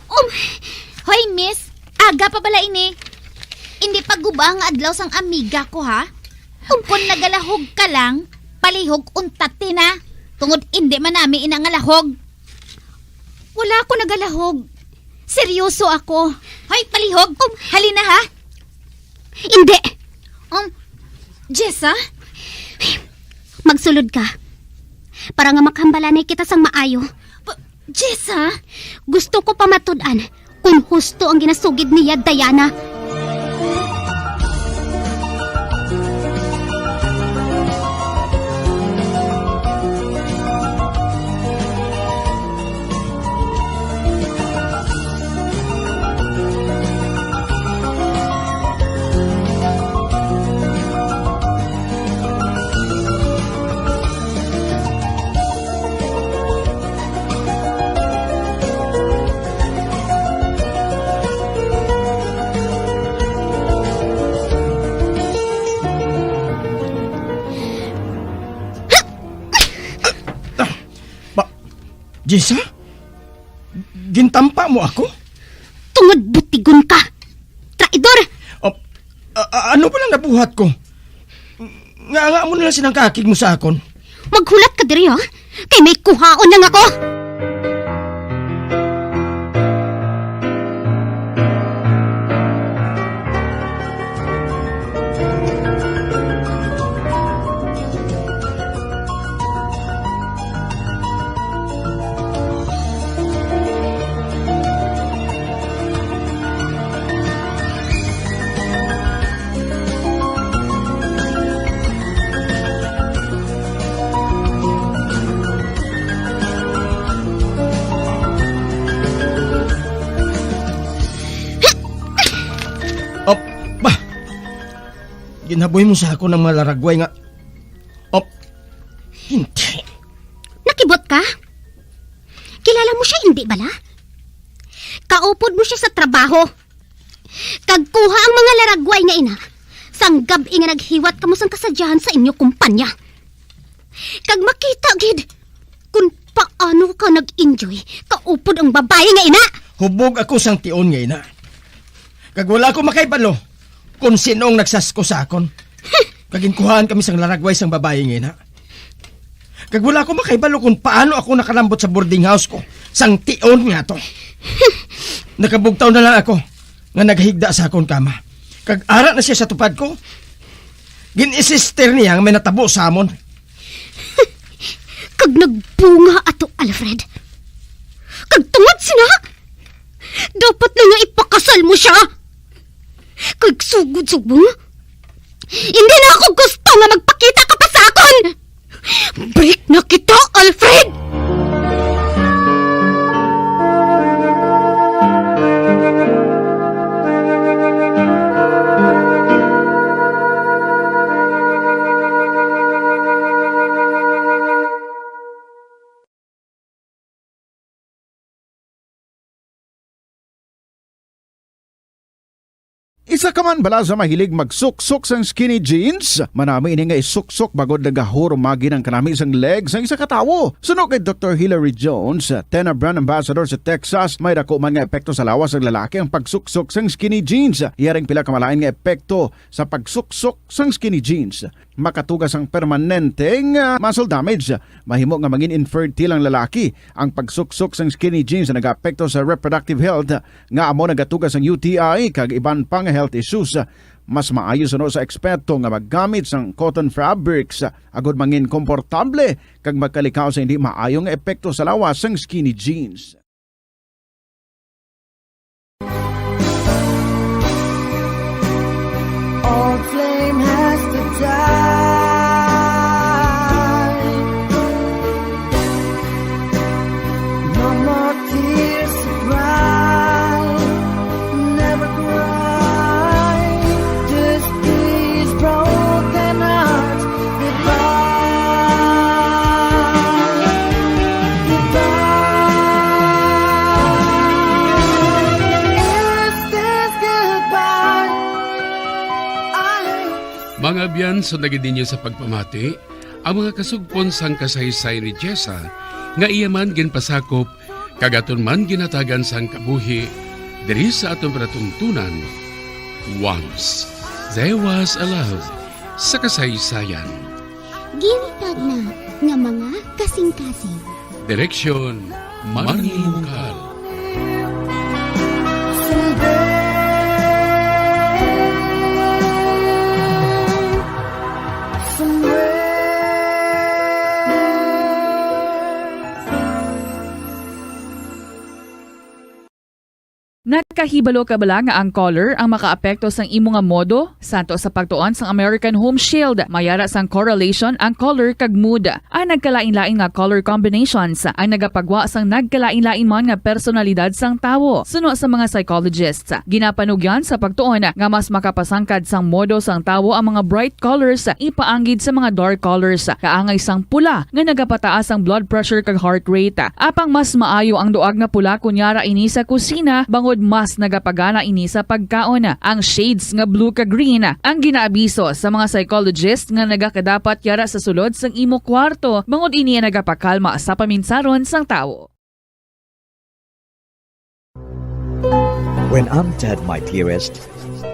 Um, hoy, miss, aga pa bala ini. Hindi pa guba nga adlaw sang amiga ko, ha? Um, kung nagalahog ka lang, palihog untat na. Tungod hindi man nami ina nga lahog. Wala ako nagalahog. Seryoso ako. Hoy, palihog! Um, halina, ha? Hindi! Um, Jessa? Magsulod ka. Para nga makahambalanay kita sang maayo. Pa-, Jessa? Gusto ko pamatud-an kung husto ang ginasugid niya, Diana. Ba, Jessa? Gintampa mo ako? Tungod butigon ka! Traidor! Oh, a-, a-, ano pala nabuhat ko? Nga, nga mo na lang sinangkakig mo sa akon? Maghulat ka diri, ha? Kay may kuhaon lang ako! Op, ba? Ginhaboy mo sa akon ang mga laragway nga, op, hindi. Nakibot ka? Kilala mo siya, hindi bala? Kaupod mo siya sa trabaho. Kag kuha ang mga laragway nga ina, sang gab-i nga naghiwat kamo sang kasadyahan sa inyo kumpanya. Kag makita gid kung paano ka nag-enjoy kaupod ang babayi nga ina. Hubog ako sang tion nga ina. Kag wala ko makahibalo kung sino ang nagsasko sa akon. Kag ginkuhaan kami sang laragway sang babayi nga ina. Kag wala ko makahibalo kung paano ako nakalambot sa boarding house ko sang tion nga to. Nakabugtaw na lang ako nga naghigda sa akon kama. Kag ara na siya sa tupad ko, gin-isister niya nga may natabo sa amon. Kag nagbunga ato, Alfred. Kag tungod sina, dapat na nga ipakasal mo siya. Kag sugod subong, hindi na ako gusto nga magpakita ka pa sa akon. Break na kita, Alfred! Isa ka man bala sa mahilig magsuksok sang skinny jeans? Manami ini nga isuksok bangod nagahurumagi ang kanami sang leg sang isa ka tawo. Suno kay Doktor Hilary Jones, Tena brand ambassador sa Texas, may dako man nga epekto sa lawas sang lalaki ang pagsuksok sang skinny jeans. Iya ring pila ka malain nga epekto sa pagsuksok sang skinny jeans. Makatuga sang permanente nga muscle damage. Mahimo nga mangin infertile ang lalaki. Ang pagsuksok sang skinny jeans nagaapekto sa reproductive health, nga amo nagatuga sang U T I kag iban pa nga health issues. Mas maayo suno sa eksperto nga maggamit sang cotton fabrics agud mangin komportable kag makalikaw sa hindi maayo nga epekto sa lawas sang skinny jeans. Old flame has to die. No more tears to cry. Never cry. Just these broken hearts. Goodbye. Goodbye. Is this goodbye? I Mga abyan, sundagid ninyo sa pagpamati ang mga kasugpon sang kasaysayan ni Jessa, nga iya man ginpasakop kag aton man ginhatagan sang kabuhi diri sa aton palatuntunan, Once There Was a Love sa Kasaysayan. Gintagna nga mga kasingkasing. Direksyon, Manny Mungkal. Nakahibalo ka bala nga ang color ang makaapekto sang imo nga modo? Santo sa pagtuon sang American Home Shield, may ara sang correlation ang color kag mood. Ang nagkalain-lain nga color combinations ang nagapagwa sang nagkalain-lain man nga personalidad sang tawo. Suno sa mga psychologists, ginapanugyan sa pagtuon nga mas makapasangkad sang modo sang tawo ang mga bright colors ipaanggid sa mga dark colors, kaangay sang pula nga nagapataas ang blood pressure kag heart rate. Apang mas maayo ang duag nga pula kon yara ini sa kusina, bangod mas nagapagana ini sa pagkaon. Ang shades nga blue kag green ang ginaabiso sa mga psychologist nga nagakadapat yara sa sulod sang imo kwarto, bangod ini ang nagapakalma sa paminsaron sang tawo. When I'm dead, my dearest,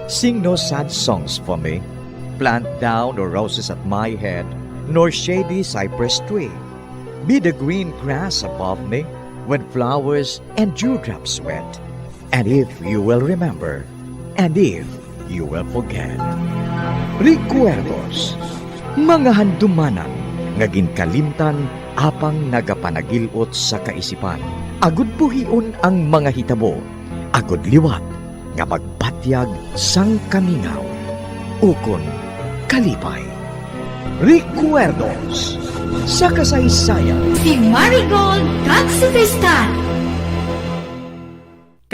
sing no sad songs for me. Plant thou no roses at my head, nor shady cypress tree. Be the green grass above me when flowers and dewdrops wet. And if you will remember, and if you will forget. Recuerdos, mga handumanan nga ginkalimtan apang nagapanagil-ot sa kaisipan. Agud buhion ang mga hitabo, agud liwat nga magbatyag sang kamingaw ukon kalipay. Recuerdos sa kasaysayan. Si Marigold kag si Tristan.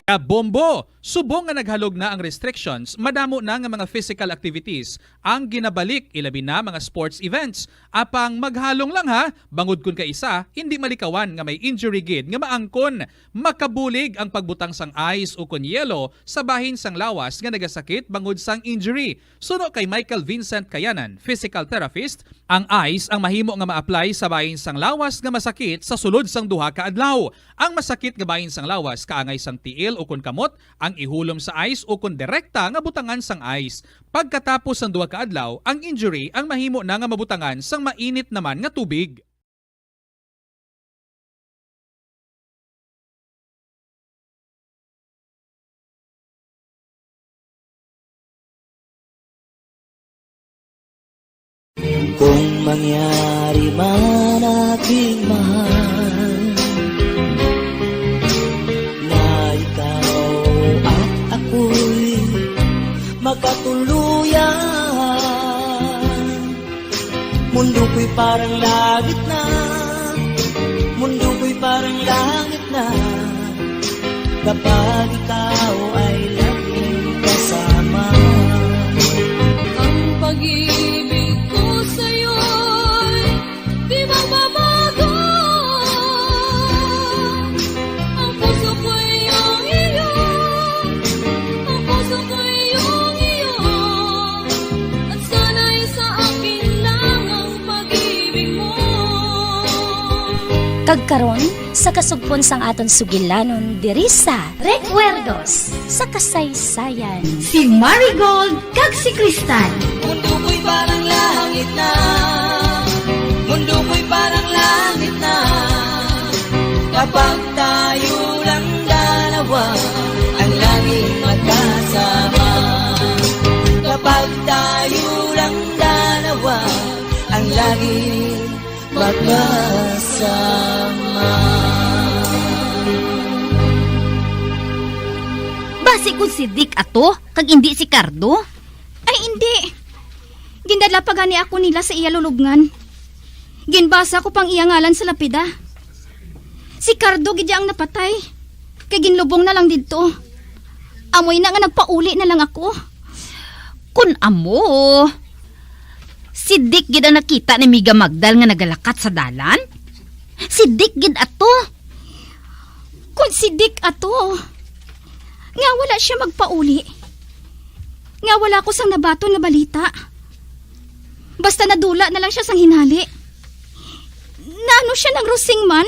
Kabombo! Subong nga naghalog na ang restrictions, madamo na nga mga physical activities ang ginabalik, ilabi na mga sports events. Apang maghalong lang ha, bangod kon kaisa, hindi malikawan nga may injury gid nga maangkon. Makabulig ang pagbutang sang ice ukon yelo sa bahin sang lawas nga nagasakit bangod sang injury. Suno kay Michael Vincent Kayanan, physical therapist, ang ice ang mahimo nga ma-apply sa bahin sang lawas nga masakit sa sulod sang duha ka adlaw. Ang masakit nga bahin sang lawas kaangay sang tiil ukon kamot ang ihulom sa ice ukon direkta nga butangan sang ice. Pagkatapos sang duha ka adlaw, ang injury ang mahimo na nga mabutangan sang mainit naman nga tubig. Kung mangyari man, aking mahal, na ikaw at ako'y magkatuluyan, mundo ko'y parang langit na, mundo ko'y parang langit na, kapag ikaw ay laging kasama. Ang pag-ibig ko sa'yo'y di magbabago. Ang puso ko'y iyong iyo, ang puso ko'y iyong iyo, at sana'y sa akin lang ang pag-ibig mo. Kag karon, sa kasugpon sang aton sugilanon diri sa Recuerdos sa Kasaysayan, si Marigold kag si Crystal. Mundo ko'y parang langit na, mundo ko'y parang langit na, kapag tayo lang dalawa ang laging magkasama. Kapag tayo lang dalawa ang laging magkasama. Basi kon si Dick ato, kag indi si Cardo? Ay, indi. Gindala pa gani ako nila sa iya lulubngan. Ginbasa ko pang iya ngalan sa lapida. Si Cardo gid ang napatay, kay ginlubong na lang didto. Amo ina nga nagpauli na lang ako. Kun amo, si Dick gid ang nakita ni Miga Magdal nga nagalakat sa dalan? Si Dick gid ato. Kun si Dick ato, nga wala siya magpauli, nga wala ko sang nabaton nga balita. Basta nadula na lang siya sang hinali. Naano siya, Nang Rosing man?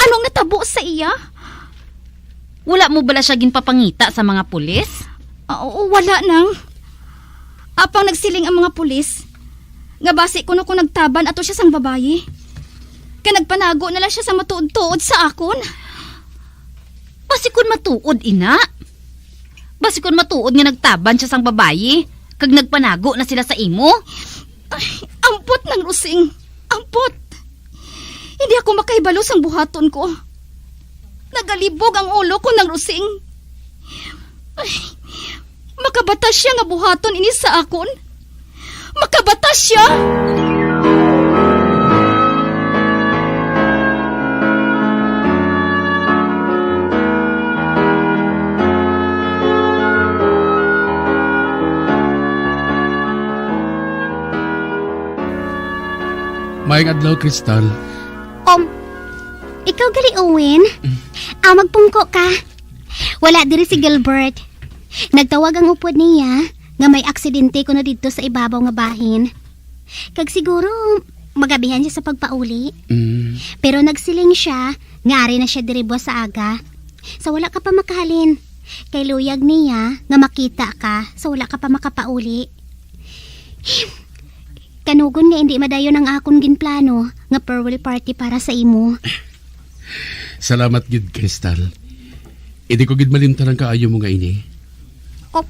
Anong natabo sa iya? Wala mo bala siya ginpapangita sa mga pulis? Ah, oo, wala, Nang. Apang nagsiling ang mga pulis nga basi kuno ko nagtaban ato siya sang babayi, kay nagpanago na lang siya sa matuod-tuod sa akon. Basi kon matuod, ina. Basi kon matuod nga nagtaban siya sang babayi, kag nagpanago na sila sa imo. Ay, ampot, Nang Rosing. Ampot. Hindi ako makahibalo sang buhaton ko. Nagalibog ang ulo ko, Nang Rosing. Ay, makabatas siya nga buhaton ini sa akon? Makabatas siya? Maayong adlaw, Crystal. Um, ikaw gali, Owen? Mm. Ah, magpungko ka. Wala diri si Gilbert. Nagtawag ang upod niya nga may aksidente kuno didto sa ibabaw nga bahin. Kag siguro, magabihan siya sa pagpauli. Mm. Pero nagsiling siya nga ari na siya diri buwas sa aga. Sa wala ka pa makahalin. Kay luyag niya nga makita ka sa wala ka pa makapauli. Kanugon nga indi madayon ang akon ginplano nga farewell party para sa imo. Salamat gid, Crystal. Indi ko gid malimtan ang kaayo mo nga ini. Oh,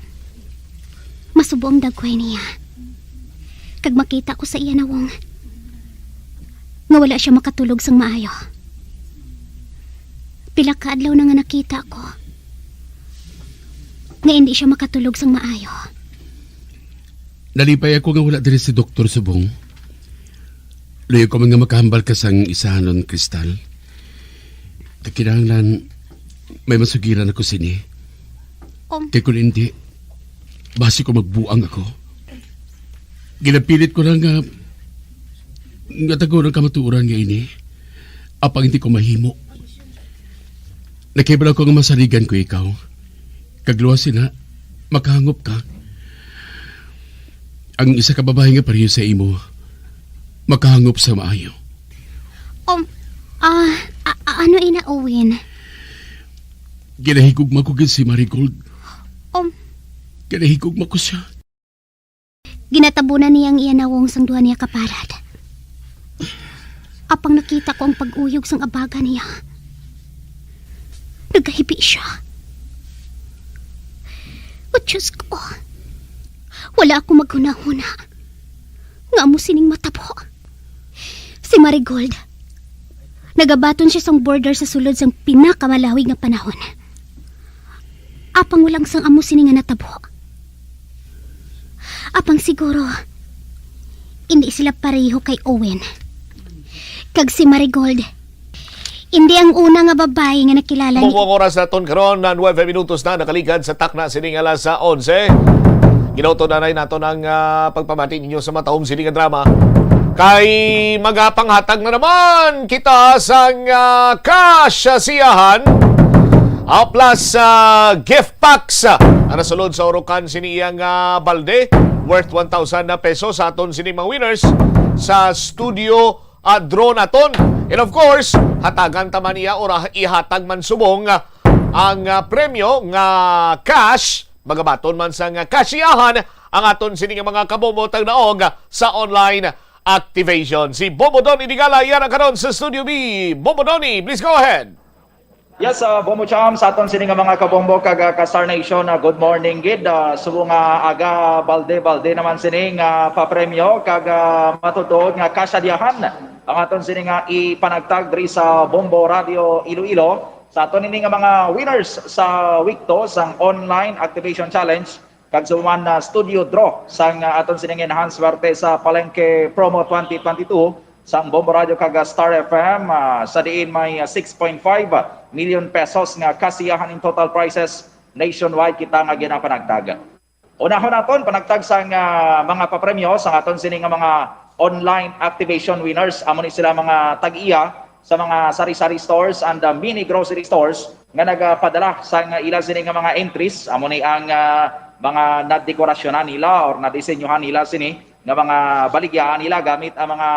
masubo ang dagway niya. Kag makita ko sa iya nawong nga wala siya makatulog sang maayo. Pila ka adlaw na nga nakita ko nga indi siya makatulog sang maayo. Nalipay ako nga wala diri si Doktor Subong. Luyo ko man nga makahambal ka sang isahanon, Crystal. Kay kinahanglan may masugiran ako sini. Um. Kay kun hindi, basi ko magbuang ako. Ginapilit ko lang nga, nga tago ang kamatuoran nga ini. Apang hindi ko mahimo. Nakahibalo ko nga masaligan ko ikaw. Kag luwas sina, makahangop ka. Ang isa ka babayi nga pareho sa imo, makahangop sa maayo. Um, ah, a-, a-, ano ina, Owen? Ginahigugma ko gid si Marigold. Um. Ginahigugma ko siya. Ginatabunan niya ang iya nawong sang duha niya ka palad. Apang nakita ko ang pag-uyog sang abaga niya. Nagahibi siya. O Diyos ko, wala ako maghunahuna. nga amo sining matabo. Si Marigold, nagabaton siya sang border sa sulod sang pinakamalawig nga panahon. Apang wala sang amo sini nga natabo. Apang siguro, hindi sila pareho kay Owen. Kag si Marigold, hindi ang una nga babayi nga nakilala ni Mao ang oras naton karon, na nuwebe minutos na nakaligad sa takna sining alas onse. Ginautod anay naton ang, ah, pagpamati ninyo sa matahom sini nga drama. Kay magapanghatag na naman kita sang, ah, cash, ah, siyahan, ah, plus, ah, gift packs, ah, ang nasulod sa urukan sini iyang, ah, balde worth one thousand na pesos sa aton sini mga winners sa studio, ah, draw naton. And of course, hatagan ta man niya or, ah, ihatag man subong, ah, ang, ah, premyo nga cash, magabaton man sang, ah, kasyahan ang aton sini nga mga kabombo tagnaog sa online activation. Si Bombo Donny Digala, iya na karon sa Studio B. Bombo Donny, please go ahead. Yes, uh, Bombo Cham, sa aton sini nga mga kabombo kag, uh, ka Star Nation, uh, good morning gid. Uh, subong nga aga balde-balde naman sini nga papremyo kag, uh, matutuod nga kasyahan ang aton sini nga ipanagtag diri sa Bombo Radio Iloilo. Sa aton ini nga mga winners sa week two sang online activation challenge, kag sa human na studio draw sang, ah, aton sining enhanced swerte sa Palengke Promo twenty twenty-two sang Bombo Radio kag, ah, Star F M, ah, sa diin may, ah, six point five million pesos nga kasiyahan in total prizes nationwide kita nga ginapanagtag. Unahon naton panagtag sang, ah, mga papremyo sang aton sini nga mga online activation winners. Amo ni sila mga tag-iya sa mga sari-sari stores and, ah, mini grocery stores nga nagapadala sang ila sini nga mga entries. Amo ni ang, ah, mga nadekorasyonan nila or nadisenyohan nila sini nga mga baligyaan nila gamit ang mga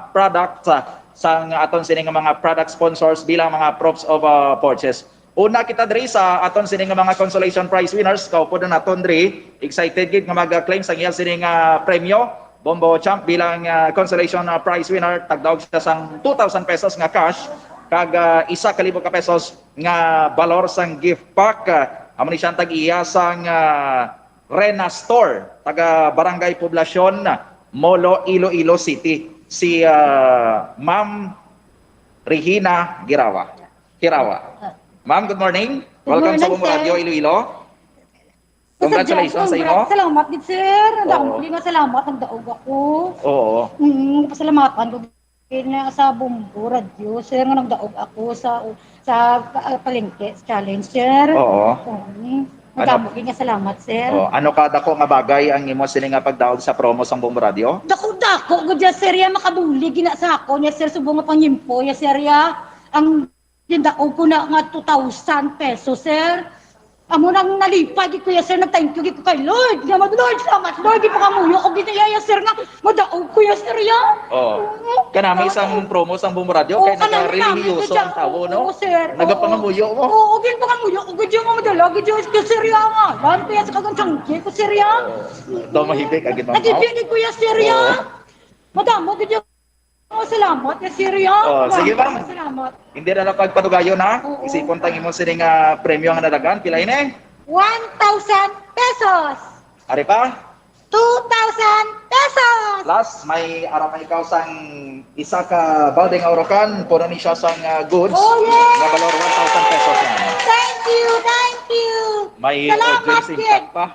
product, ah, sang aton sini nga mga product sponsors bilang mga proofs of, ah, purchase. Una kita diri sa aton sini nga mga consolation prize winners. Kaupod na naton diri. Excited gid nga mag-claim sang iya sini nga premyo. Bombo Champ bilang, ah, consolation, ah, prize winner, tagdaog siya sang two thousand pesos nga cash, kag, ah, isa ka libo ka pesos nga balor sang gift pack. Ah, amo ni siya ang tag-iya sang, ah, Rena Store, taga Barangay Poblacion, Molo, Iloilo City, si, ah, Ma'am Regina Girawa. Hirawa. Ma'am, good morning. Good Welcome sa morning, Bombo sir. Radio Iloilo. Sir Congratulations Jeff, sa imo. Congrats. Salamat gid, sir. Ang damo Oo. gid nga salamat, nagdaog ako. Oo. Mm, pasalamatan ko gid na sa Bombo Radio, sir, nga nagdaog ako sa, sa, ah, palengke challenge, sir. Oo. Mm. Ano? Madamo gid nga salamat, sir. Oh, ano ka dako nga bagay ang imo sini nga pagdaog sa promo sang Bombo Radio? Dako-dako gud ya, sir, ya, makabulig gina sa ako niya, sir, subong nga pangimpo ya, sir, ya. Ang Gindaog ko na nga two thousand pesos, sir. Amo nang nalipay gid ko ya, sir. Nag-thank you gid ko kay Lord. Nga mag, "Lord, salamat, Lord." Di pa kamuyo ko gid ya, sir, nga madaog ko ya, sir, ya. Oh. Oo. Kanami sang promo sang Bombo Radio, Oo, kay kanami namin, nagka-relihiyoso sir, ang tawo, no? Oo, sir. Nagapangamuyo mo? Oo, ginpangamuyo ko gid ya, nga madala gid ya, sir, ya, nga. Lan ko ya sa kagang tiyangge ko, sir, ya. Oh. Daw mahibi ka gid, ma'am. Nahibi gid ko ya, sir, ya. Oo. Madamo gid ya. Oh, salamat, ya, sir, ya. Oh, sige, ma'am. Salamat. Hindi na lang pagpadugayon, ha? Oo. Isipon tang imo sini nga premyo nga nadagan. Pila ini? One thousand pesos. Ari pa? Two thousand pesos. Plus, may ara pa ikaw sang isa ka balde nga urukan. Puno ni siya sang, ah, goods Oh, yay! nga balor one thousand pesos na. Thank you, thank you. May, uh, Salamat, jersey Jen. Tag pa.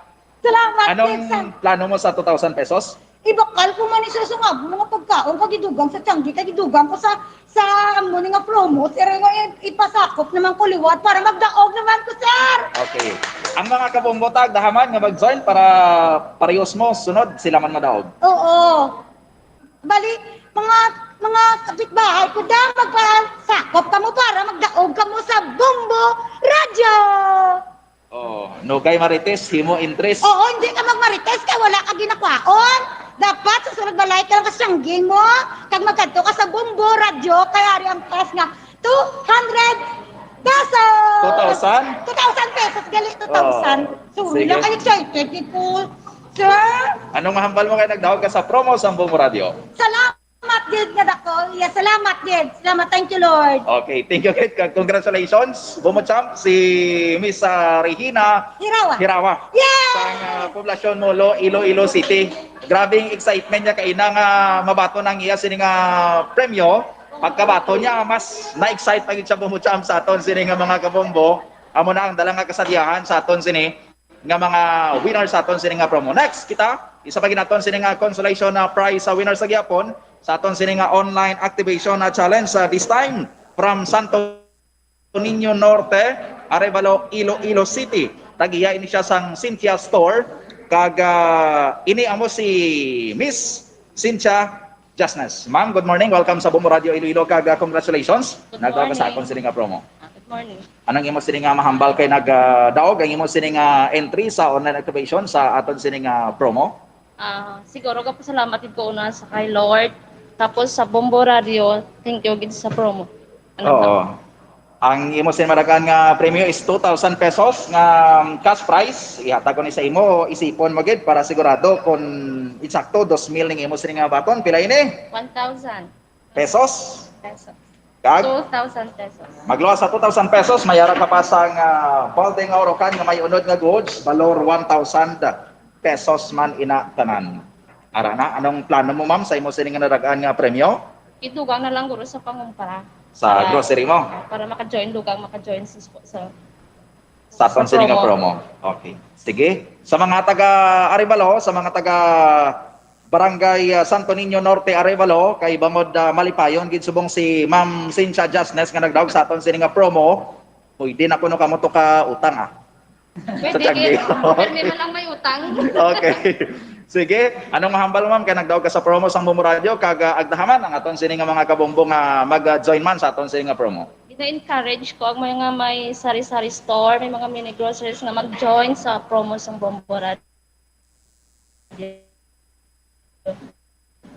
Salamat, Anong Jen. Plano mo sa two thousand pesos? Ibakal ko man ni, sir, sa nga mga pagkaon, kag idugang sa tiyangge, kag idugang ko sa, sa amo ni nga promo, sir, nga i-, ipasakop naman ko liwat para magdaog naman ko, sir. Okay. Ang mga kabumbotag, dahaman nga mag-join para parehos mo, sunod, sila man madaog. Oo. Bali, mga, mga kapitbahay ko, da, magpasakop kamo para magdaog kamo sa Bombo Radyo. Oh, no kay Marites, himo entries. Oo, hindi ka magmarites kay wala ka ginakwaon. Dapat sa sunod balay ka lang ka siyanggi mo, kag magkadto ka sa Bombo Radyo, kay ari ang cash nga two hundred pesos. Two thousand? Two thousand pesos, gali, two thousand. Oh, Sorry sige. lang, kay excited gid ko, sir. Ano nga hambal mo kay nagdaog ka sa promo sa Bombo Radyo? Salamat. Salamat, gid nga dako. Yes, salamat gid. Salamat. Thank you, Lord. Okay, thank you, Kate. Congratulations. Bombo Champ, si Miss ah, Regina Hirawa. Hirawa. Yes! Sa ah, poblasyon mo, Lo, Iloilo City. Grabing excitement niya kaina nga mabaton ang iya sini nga premyo. Pagkabaton niya, mas na-excite pa gid siya, Bombo Champ, sa aton sini nga mga kabombo. Amo na ang dala nga kasadyahan sa aton sini nga mga winners sa aton sini nga promo. Next, kita, isa pa ginaton sini nga consolation na prize sa winners sa gihapon sa aton sini nga online activation na challenge, uh, this time from Santo Niño Norte, Arevalo, Iloilo City. Tag-iya ini siya sang Cynthia Store, kag ah, ini amo si Miss Cynthia Jasnes. Ma'am, good morning. Welcome sa Bombo Radio Iloilo, kag ah, congratulations. Good Nagdaog ka sa morning. Aton sini nga promo. Ah, good morning. Anong imo sini nga mahambal kay nagdaog ang imo sini nga entry sa online activation sa aton sini nga promo? Ah, siguro gapasalamat gid ko una sa kay Lord. Tapos sa Bombo Radio, thank you gid sa promo. Ano Oo. ba? Ang imo sini madagan nga premyo is two thousand pesos nga um, cash prize. Ihatag ko ni sa imo, isipon mo gid para sigurado kung insakto dos mil ning imo sini nga baton. Pila ini? One thousand Pesos? pesos. Kag Two thousand pesos. Magluwas sa two thousand pesos, may ara ka pa sang ah, balde nga orokan nga may unod nga goods, balor one thousand pesos man ina tanan. Ara na, anong plano mo, ma'am, sa imo sini nga nadagaan nga premyo? Idugang na lang guro sa pangumpara. Sa Para- grocery mo? Para maka-join, dugang maka-join sa, sa Sa aton Sa sini nga promo. promo. Okay. Sige. Sa mga taga Arevalo, sa mga taga Barangay ah, Santo Niño Norte, Arevalo, kay bangod ah, malipayon gid subong si Ma'am Cynthia Jasnes nga nagdaog sa aton sini nga promo. Pwede na kuno kamo to ka utang ah. Pwede Sa Changi. gid. Pirmi man lang may utang. Okay. Sige, anong mahambal, ma'am, kay nagdaog ka sa promo sang Bombo Radio kag ah, agdahaman ang aton sini nga mga kabombo nga mag-join man sa aton sini nga promo. Gina-encourage ko ang mga may sari-sari store, may mga mini groceries nga mag-join sa promo sang Bombo Radio.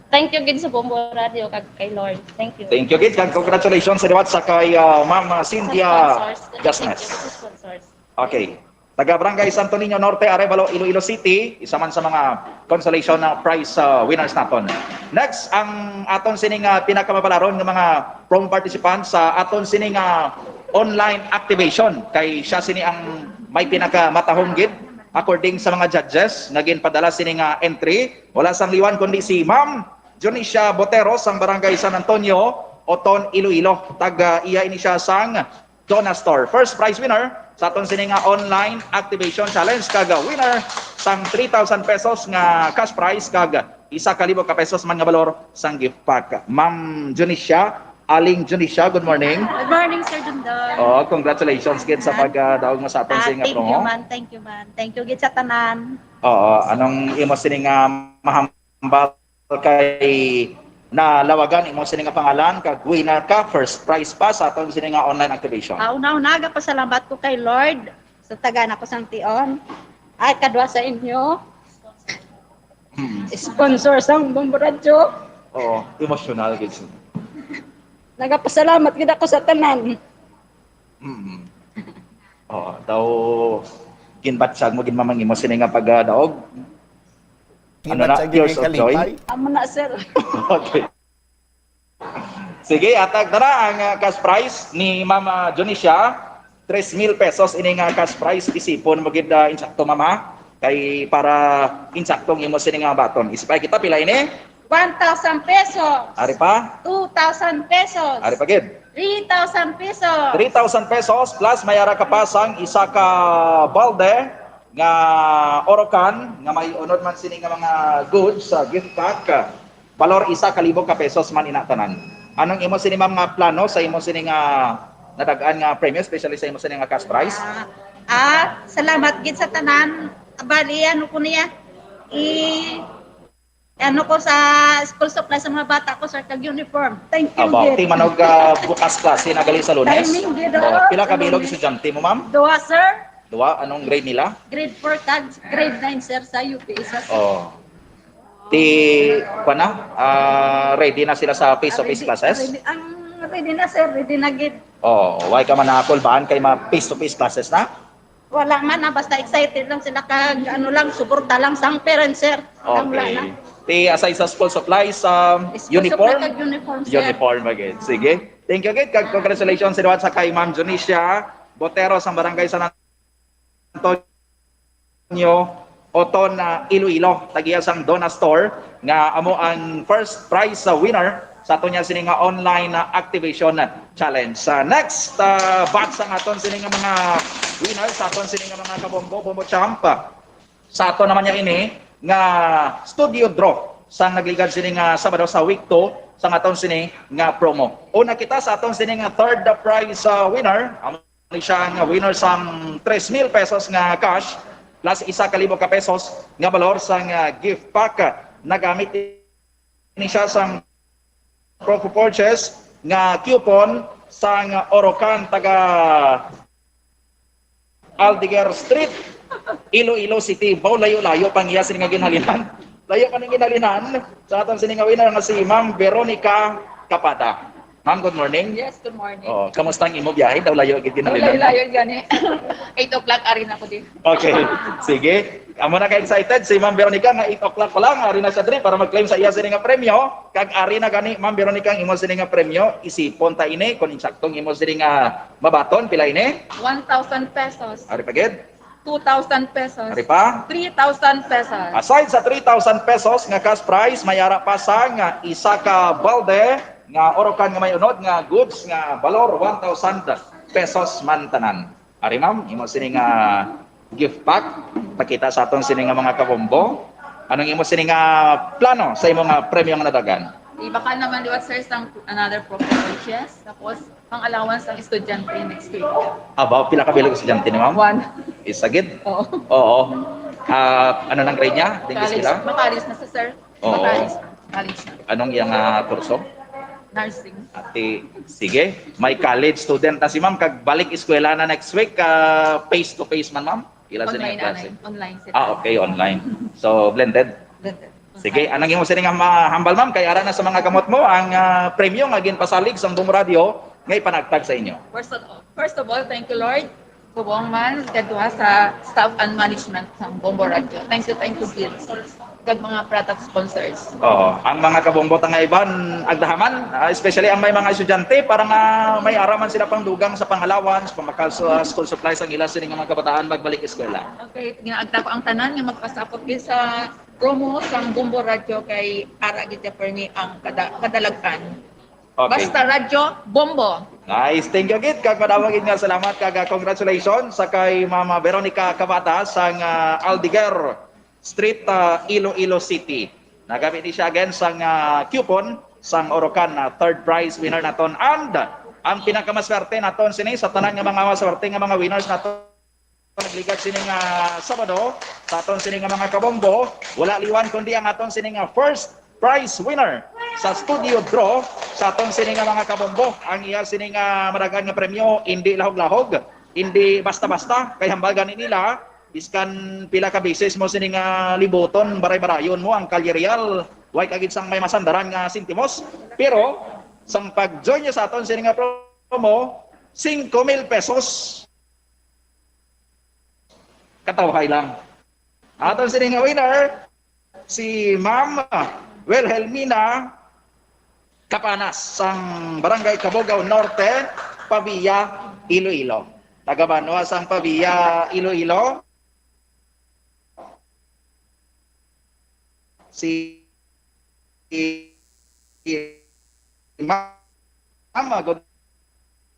Thank you gid sa Bombo Radio kag kay Lord. Thank you. Thank you gid kag congratulations sa liwat sa kay ah, Ma'am ah, Cynthia Sponsors. Thank you Jasnes. sa sponsors. Okay. Taga Barangay Santo Niño Norte, Arevalo, Iloilo City, isa man sa mga consolation na prize ah, winners naton. Next, ang aton sini nga pinakamabalaron nga mga promo participants sa aton sini nga online activation. Kay siya sini ang may pinakamatahong gid according sa mga judges nga ginpadala sini nga entry. Wala sang liwan kundi si Ma'am Jonicia Botero sang Barangay San Antonio, Oton, Iloilo. Tag ah, iya ini siya sang Donna Store. First prize winner sa aton sini nga online activation challenge kag winner sang three thousand pesos nga cash prize kag isa ka libo ka pesos man nga balor sang gift pack. Ma'am Junicia, Aling Junicia, good morning. Good morning, Sir Dundon. Oh, congratulations gid sa pagdaog mo sa aton Ah, sini nga thank you, promo. man. Thank you, man. Thank you gid sa tanan. Oo, anong imo sini nga mahambal kay nalawagan imo sini nga pangalan kag winner ka, first prize pa sa aton sini nga online activation. Ah, una-una, nagapasalamat ko kay Lord sa taga na ko sang tion. Ay, kadwa sa inyo, Hmm. sponsor sang Bombo Radio. Oo, emotional gid siya. Nagapasalamat gid ako sa tanan. Mm. Oo, daw ginbatyag mo gid, mamang, imo sini nga pagdaog. Ano na, Ginbatyag tears gid of kay joy? Kalipay? Amo na, sir. Okay. Sige, atag na ang ah, cash prize ni Mama Jonicia. Tres mil pesos ini nga cash prize. Isipon mo gid ah, insakto, mama. Kay para insakto ang imo sini nga baton. Isipay kita, pila ini? One thousand pesos. Ari pa? Two thousand pesos. Ari pa gid. Three thousand pesos. Three thousand pesos plus may ara ka pa sang isa ka balde nga orokan nga may unod man sini nga mga goods sa gift pack. Balor isa ka libo ka pesos man ina tanan. Anong imo sini, ma'am, nga plano sa imo sini nga nadagaan nga premyo, especially sa imo sini nga cash prize? Ah, ah, salamat gid sa tanan. Bali, ano ko niya? I ano ko sa school supply sa mga bata ko, sir, kag uniform. Thank you, About gid. Ti manog ah, bukas klase na gali sa Lunes. Timing gid, Oh, oo, pila ka sa bilog Lunes. Estudyante mo, ma'am? Duha, sir. Duha, anong grade nila? Grade four kag grade nine, sir, sa U P S. Oh. Ti, kuwan na? Ah, ready na sila sa face-to-face Ready- classes? Ready, ang ready na, sir. Ready na gid. Oh, why ka man nakulbaan kay ma face-to-face classes na? Wala man na, basta excited lang sila kag ano lang, suporta lang sa parents, sir. Ang wala na. Okay. Ti, aside sa school supplies, um, School uniform? Supply kag uniform, sir. Uniform, agad. Sige. Thank you, agad. Kag congratulations sa liwat sa kay Ma'am Junicia Botero sa Barangay San Antonio, Oton, ah, Iloilo. Tagiya sang Donna Store nga amo ang first prize sa winner sa aton niya sini nga online na activation challenge. Sa next, ah, batch ang aton sini nga mga winner, sa aton sini nga mga kabombo, bombo champ. Sa ato naman niya ini nga studio draw sang nagligad sini nga Sabado sa week two sang aton sini nga promo. Una kita sa aton sini nga third prize, ah, winner. Amo ni siya nga winner sang tres mil pesos nga cash plus isa ka libo ka pesos nga balor sang, ah, gift pack. Nagamit ni siya sang proof of purchase nga coupon sang Orocan taga Aldeguer Street, Iloilo City. Baw layo-layo pang iya sini nga ginhalinan. Layo pa ning ginhalinan sa aton sini nga winner nga si Ma'am Veronica Capata. Ma'am, good morning. Yes, good morning. Oh, kamusta ang imo biyahe? Daw layo gid ginhalinan. Layo-layo gani. Eight o'clock ari na ko din. Okay. Sige. Amo na ka excited si Ma'am Veronica nga eight o'clock pa lang ari na siya diri para mag-claim sa iya sini nga premyo. Kag ari na gani, Ma'am Veronica, ang imo sini nga premyo. Isipon ta ini kung insaktong imo sini nga mabaton, pila ini? One thousand pesos. Ari pa gid. Two thousand pesos. Ari pa? Three thousand pesos. Aside sa three thousand pesos nga cash prize, may ara pa sang isa ka balde nga Orocan nga may unod nga goods nga balor one thousand pesos man tanan. Ari, ma'am, imo sini nga gift pack. Pakita sa aton sini nga mga kabombo. Anong imo sini nga plano sa imo nga premyo nga nadagan? Ibakal naman liwat, sir, sang another purchase. Tapos, pang allowance sang estudyante next week. Aba, pila ka bilog estudyante ni ma'am? One. Isa gid? Oo. Oo. Ah, ano nang grade niya? Ding College, eskwela? Makalis na sa sir. Oo. College. College na. Anong iyang, ah, kurso? Nursing. Ati, sige. May college student na si ma'am. Kag balik eskwela na next week. Ah, face to face man, ma'am? Ila sa Online, inyong klase? Anay. Online sila. Ah, okay, online. So, blended? Blended. Sige, anong imo sini nga mahambal, ma'am? Kay ara na sa mga kamot mo ang, ah, premyo nga ginpasalig sang Bombo Radio nga ipanagtag sa inyo. First of all, first of all, thank you, Lord. Subong man, kadwa sa staff and management sang Bombo Radio. Thank you, thank you, Gil. Kag mga product sponsors. Oo, ang mga kabombo ta nga iban, agdahaman, ah, especially ang may mga estudyante, para nga may ara man sila pang dugang sa pang-allowance, pang makal-, sa school supplies ang ila sini nga mga kabataan magbalik eskwela. Okay, ginaagda ko ang tanan nga magpasakop gid sa promo sang Bombo Radio kay ara gid permi ang kada-, kadalag-an. Okay. Basta radyo, bombo. Nice. Thank you gid kag madamo gid nga salamat kag, ah, congratulations sa kay Mama Veronica Cabata sang, ah, Aldeguer Street, ah, Iloilo City. Nagamit ni siya again sang, ah, coupon sang Orocan, ah, third prize winner naton. And ang pinakamaswerte naton sini sa tanan nga mga maswerte nga mga winners naton. Nagligad sini nga Sabado, sa aton sini nga mga kabombo, wala liwan kundi ang aton sini nga first prize winner sa studio draw sa aton sini nga mga kabombo. Ang iya sini nga madagan nga premyo, hindi lahog-lahog, hindi basta-basta, kay hambal gani nila, biskan pila ka beses mo sini nga libuton, baray-barayon mo ang Kalye Real, way ka gid sang may masandaran nga sentimos. Pero sang pag-join niya sa aton sini nga promo, singko mil pesos. Katawhay lang. Aton sini nga winner, si Ma'am Wilhelmina Capanas sang Barangay Cabugao Norte, Pavia, Iloilo. Taga banwa sang Pavia, Iloilo. Si, si Ma'am, good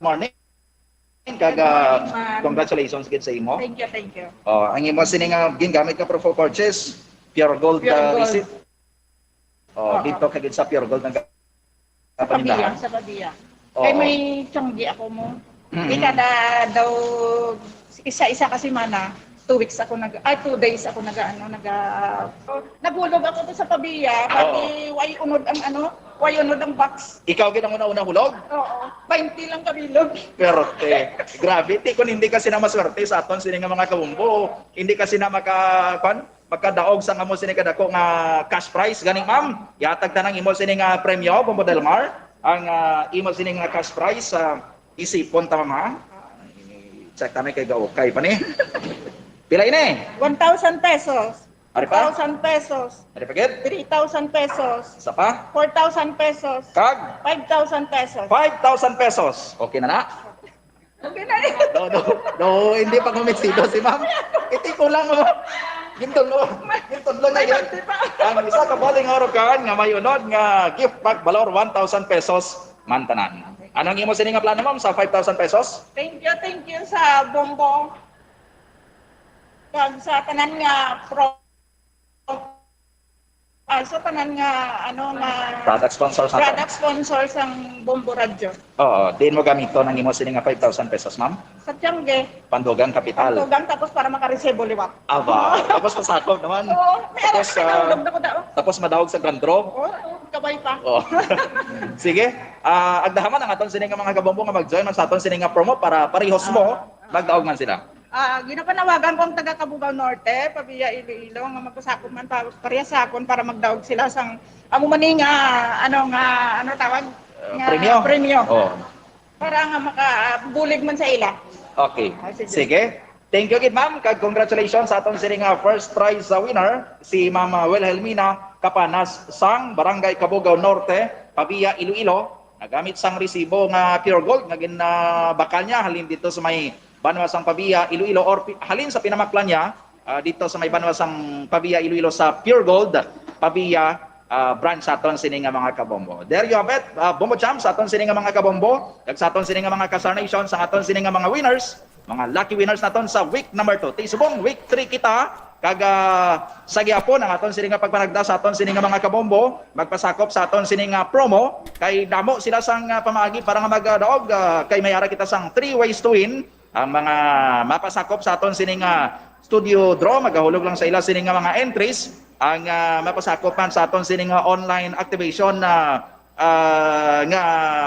morning. Kag, ah, Good morning, ma'am. Congratulations gid sa imo. Thank you, thank you. Oh, ang imo sini nga gingamit nga proof of purchase, Pure Gold, Pure ah, Gold. Receipt. Oh, Oo. Dito ka gid sa Pure Gold nga Sa Pavia, panindahan. Sa Pavia. Oo. Kay may tiyanggi ako mo. Mm-mm. Di kada daw isa-isa ka semana, two weeks ako nag, ay, two days ako nag, ano, nag, ah, nagulog ako to sa Pavia, pati Oo. Way unod ang, ano, way unod ang box. Ikaw gid ang una-una hulog? Oo. Twenty lang kabilog. Pero, te, grabe, ti, kung hindi ka sina maswerte sa aton, sini nga mga kabumbo, hindi ka sina maka, kwan, magkadaog sa amo sini kadako nga cash prize. Gani, ma'am, ihatag ta nang imo sini nga premyo, Bombo Delmar, ang, ah, imo sini nga cash prize, ah, isipon ta, ma'am, ha? Check ta na kay gaukay pa ni. Pila ini? One thousand pesos. Ari pa? Thousand pesos. Ari pa gid? Three thousand pesos. Isa pa? Four thousand pesos. Kag? Five thousand pesos. Five thousand pesos. Okay na na? Okay na yun. No, no, no, hindi pa kumbinsido si ma'am. Iti ko lang, oh. Gintudlo. Gintudlo na yun. Ang isa ka bali nga orokan nga may unod nga gift pack valor one thousand pesos man tanan. Anong imo sini nga plano, ma'am, sa five thousand pesos? Thank you, thank you sa Bombo. Kag sa tanan nga pro Ah, sa tanan nga, ano, nga Product sponsor sa product sponsor sang Bombo Radyo. Oo, diin mo gamiton ang imo sini nga five thousand pesos, ma'am? Sa tiyangge. Pandugang kapital. Pandugang, tapos para makaresibo liwat. Aba, tapos masakop naman. Oo, may Tapos, alam ka ah, na, ulog na ko daw. Tapos madawag sa grand draw. Oo, oo, kabay pa. Oh. Sige. Ah, agdaha man ang aton sini nga mga kabombo nga mag-join man sa aton sini nga promo para parehos mo, Ah, ah. magdaog man sila. Ah, ginapanawagan ko ang taga Cabugao Norte, pabiya Iloilo, nga magpasakop man pa, pareha sa akon para magdaog sila sang amo man ni nga, ano nga, ano tawag? Ah, Nga premyo. premyo. Oh. Para nga makabulig man sa ila. Okay. Ah, sige. Sige. Thank you gid, ma'am, kag congratulations sa aton sini nga first prize sa winner, si Ma'am Wilhelmina Capanas sang Barangay Cabugao Norte, Pavia, Iloilo. Nagamit sang resibo nga pure gold nga ginabakal niya halin dito sa may banwa sang Pavia, Iloilo, or pi-, halin sa pinamaklan niya, ah, dito sa may banwa sang Pavia, Iloilo, sa Pure Gold Pavia, ah, branch sa aton sini nga mga kabombo. There you have it, ah, Bombo Champs, sa aton sini nga mga kabombo, kag sa aton sini nga mga ka-Star Nation, sa aton sini nga mga winners, mga lucky winners naton sa week number two. Ti subong week three kita, kag, ah, sa gihapon ang aton sini nga pagpanagda sa aton sini nga mga kabombo, magpasakop sa aton sini nga promo, kay damo sila sang, ah, pamaagi para nga magdaog, ah, kay may ara kita sang three ways to win. Ang mga mapasakop sa aton sini nga studio draw, magahulog lang sa ila sini nga mga entries. Ang, ah, mapasakop man sa aton sini nga online activation na, ah, nga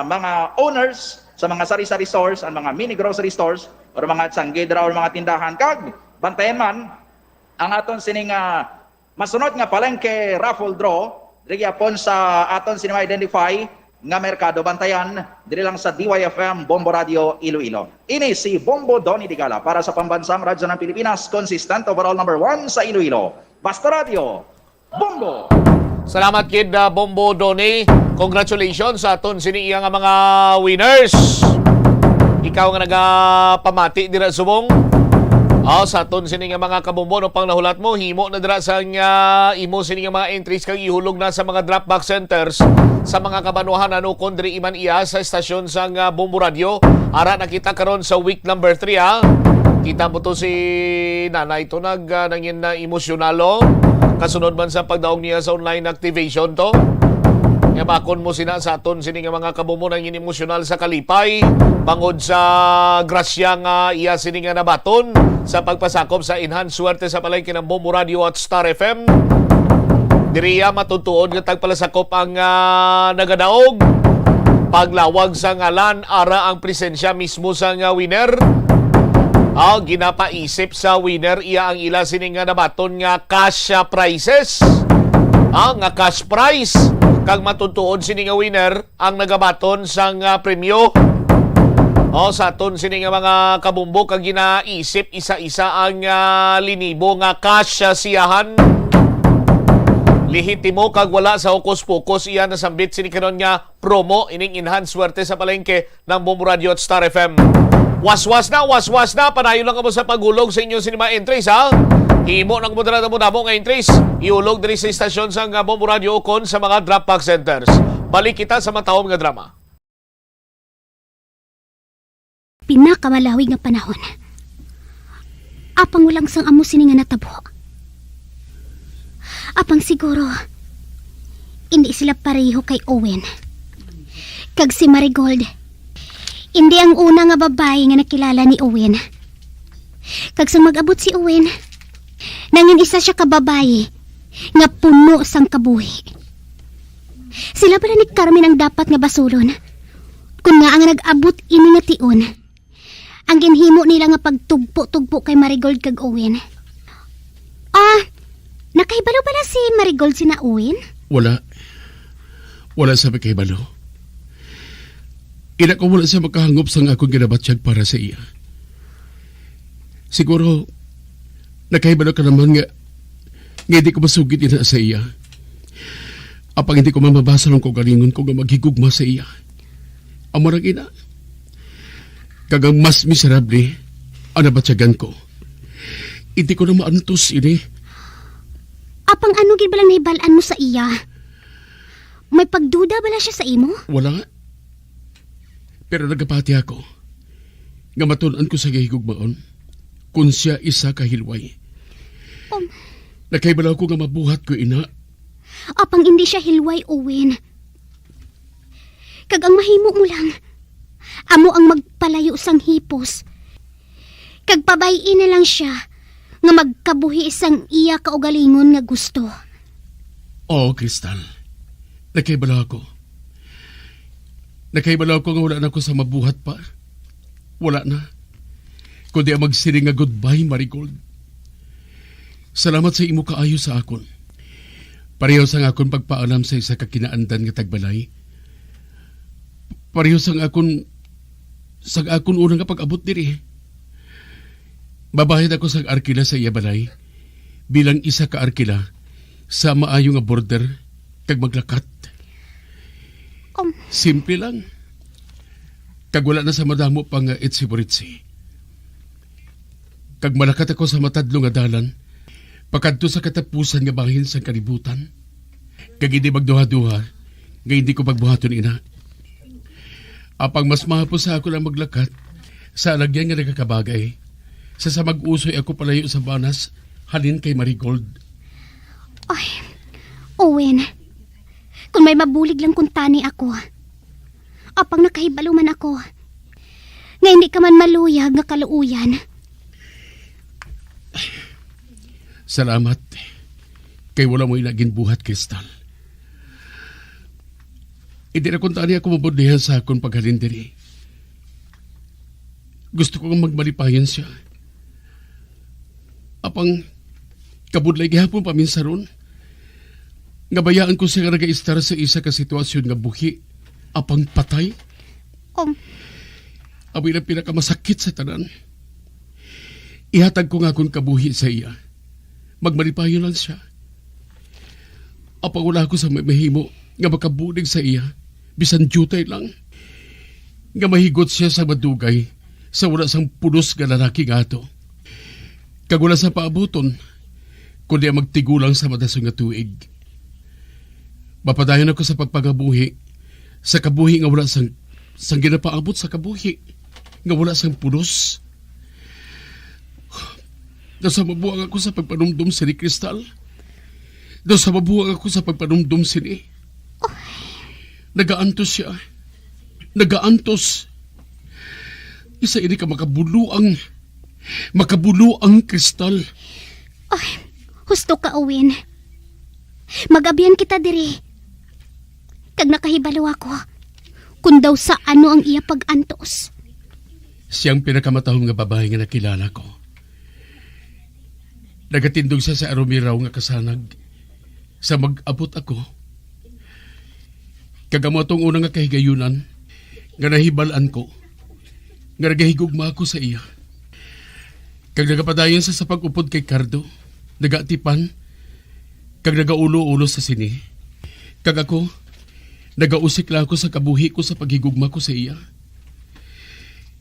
mga owners sa mga sari-sari stores, ang mga mini grocery stores, or mga tsanggidra, or mga tindahan. Kag, bantayan man, ang aton sini nga masunod nga palengke raffle draw, diri gyapon sa aton sini ma-identify nga merkado, bantayan, diri lang sa D Y F M Bombo Radio Iloilo. Ini si Bombo Donny Digala para sa Pambansang Radyo ng Pilipinas, consistent overall number one sa Iloilo. Basta Radio, Bombo! Salamat gid, ah, Bombo Donny. Congratulations sa aton sini iya nga mga winners. Ikaw nga nagapamati dira subong. Ah, sa aton sini nga mga kabombo, no, pang nahulat mo, himo na dira sa nga imo sini nga mga entries kag ihulog na sa mga drop box centers sa mga kabanwahan, ano, kon diri man iya sa estasyon sang, ah, Bombo Radio. Ara na kita karon sa week number three, ha. Kita mo to si Nanay to nag, ah, nangin na emosyonal, oh. Kasunod man sa pagdaog niya sa online activation to. Nga bakon mo sina sa aton sini nga mga kabombo nangin emosyonal sa kalipay bangod sa grasya nga iya sini nga nabaton sa pagpasakop sa Enhanced Swerte sa Palengke ng Bombo Radio at Star F M. Diri iya matutuod nga tagpalasakop ang, ah, nagadaog. Paglawag sa ngalan, ara ang presensya mismo sa nga winner. Ah, ginapaisip sa winner iya ang ila sini nga nabaton nga cash, ah, prizes. Ah, nga cash prize. Kag matutuod sini nga winner ang nagabaton sang, ah, premyo. O, sa aton sini nga mga kabumbo kag ginaisip isa-isa ang, ah, linibo nga cash, ah, siyahan. Lehitimo kag wala sa hokus-pokus iya nasambit sini karon nga promo ining Enhanced Swerte sa Palengke ng Bombo Radio at Star F M. Waswas na, waswas na. Padayon lang kamo sa paghulog sa inyo sini mga entries, ha? Himo na kamo dira damo-damo nga entries. Ihulog diri sa istasyon sang Bombo Radio ukon sa mga drop box centers. Balik kita sa matahom nga drama. Pinakamalawig nga panahon. Apang wala sang amo sini nga natabo. Apang siguro, hindi sila pareho kay Owen. Kag si Marigold, hindi ang una nga babayi nga nakilala ni Owen. Kag sang mag-abot si Owen, nangin isa siya ka babayi nga puno sang kabuhi. Sila bala ni Carmen ang dapat nga basulon, kun ngaa nga nag-abot ini nga tion. Ang ginhimo nila nga pagtugpo-tugpo kay Marigold kag Owen. Ah, nakahibalo bala si Marigold sina Owen? Wala. Wala sa makahibalo. Ina ko wala siya makahangop sa nga akong ginabatyag para sa iya. Siguro, nakahibalo ka naman nga Nga hindi ko masugid ina sa iya. Apang hindi ko mamabasa ang kaugalingon ko nga maghigugma sa iya. Amo ra ina. Kag ang mas miserable, ang nabatyagan ko. Hindi ko na maantos ini. Apang ano gid bala nahibal-an mo sa iya? May pagduda bala siya sa imo? Wala. Pero nagapati ako nga matun-an ko sa gahigugmaon kung siya isa ka hilway. Um. Nakahibalo ko nga mabuhat ko ina. Apang hindi siya hilway, Owen. Kag ang mahimo mo lang, amo ang magpalayo sang hipos. Kag pabay-i na lang siya nga magkabuhi sang iya kaugalingon nga gusto. Oo, Crystal. Nakahibalo ako. Nakahibalo ako nga wala na ako sa mabuhat pa. Wala na. Kundi ang magsiling nga goodbye, Marigold. Salamat sa imo kaayo sa akon. Pareho sang akon pagpaalam sa isa ka kinaandan nga tagbalay. Pareho sang akon, sang akon una nga pag-abot diri. Mabayad ako sang arkila sa iya balay bilang isa ka arkila sa maayo nga border kag maglakat. Um. Simple lang. Kag wala na sa madamo pa nga itsi-buritsi. Kag malakat ako sa matadlong nga dalan, pakadto sa katapusan nga bahin sang kalibutan. Kag hindi magduha-duha nga hindi ko pagbuhaton ina. Apang mas mahapos sa ako lang maglakat sa alagyan nga nagakabagay, sa sa mag-usoy ako palayo sa banas halin kay Marigold. Ay, Owen, kung may mabulig lang kuntani ako. Apang nakahibalo man ako nga hindi ka man maluyag nga kaluoyan. Salamat. Kay wala mo ina ginbuhat, Crystal. Hindi na kuntani ako mabudlihan sa akon paghalin diri. Gusto ko nga magmalipayon siya. Apang kabudlay gihapon paminsaron nga bayaan ko siya nga nagaistar sa isa ka sitwasyon nga buhi apang patay. Kung Amo ang pinakamasakit sa tanan. Ihatag ko nga akon kabuhi sa iya. Magmalipayon lang siya. Apang wala ako sa may mahimo nga makabulig sa iya, bisan diutay lang, nga mahigot siya sa madugay sa wala sang pulos nga lalaki nga ato, kag wala sa paabuton, kundi ang magtigulang sa madason nga tuig. Mapadayon ako sa pagpangabuhi, sa kabuhi nga wala sang, sang ginapaabot sa kabuhi nga wala sang pulos. Daw sa mabuang ako sa pagpanumdom sini, Crystal. Daw sa mabuang ako sa pagpanumdom sini. Nagaantos siya. Nagaantos. Isa ini ka makabuluang, makabuluang, Crystal. Ay, husto ka, Owen. Mag-abyan kita diri. Kag nakahibalo ako kung daw sa ano ang iya pag-antos. Siyang pinakamatahom nga babayi nga nakilala ko. Nagatindog siya sa arumiraw nga kasanag sa mag-abot ako. Kag amo atong una nga kahigayunan nga nahibal-an ko nga nagahigugma ako sa iya. Kag nagapadayon sa, sa pag-upod kay Cardo, nagaatipan, kag nagaulo-ulo sa sini. Kag ako, nagausikla ako sa kabuhi ko sa paghigugma ko sa iya.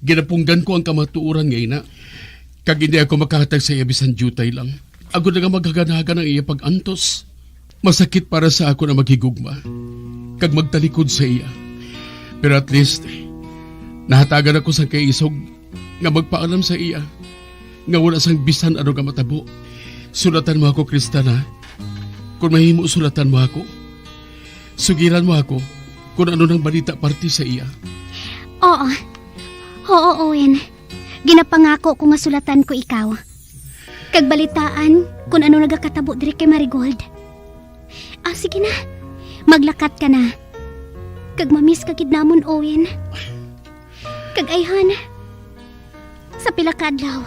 Ginapunggan ko ang kamatuoran nga ina, kag hindi ako makahatag sa iya bisan diutay lang. Agod nga maghaganhagan ang iya pag-antos. Masakit para sa ako na maghigugma kag magtalikod sa iya. Pero at least, nahatagan ako sang kaisog nga magpaalam sa iya nga wala sang bisan ano nga matabo. Sulatan mo ako, Crystal, ha? Kung mahimo, sulatan mo ako. Sugiran mo ako kung ano nang balita parte sa iya. Oo. Oo, Owen. Ginapangako ko nga sulatan ko ikaw. Kag balitaan kung ano nagakatabo diri kay Marigold. Ah, sige na. Maglakat ka na. Kag mamiss ka gid namon, Owen. Kag ayhan, sa pila ka adlaw,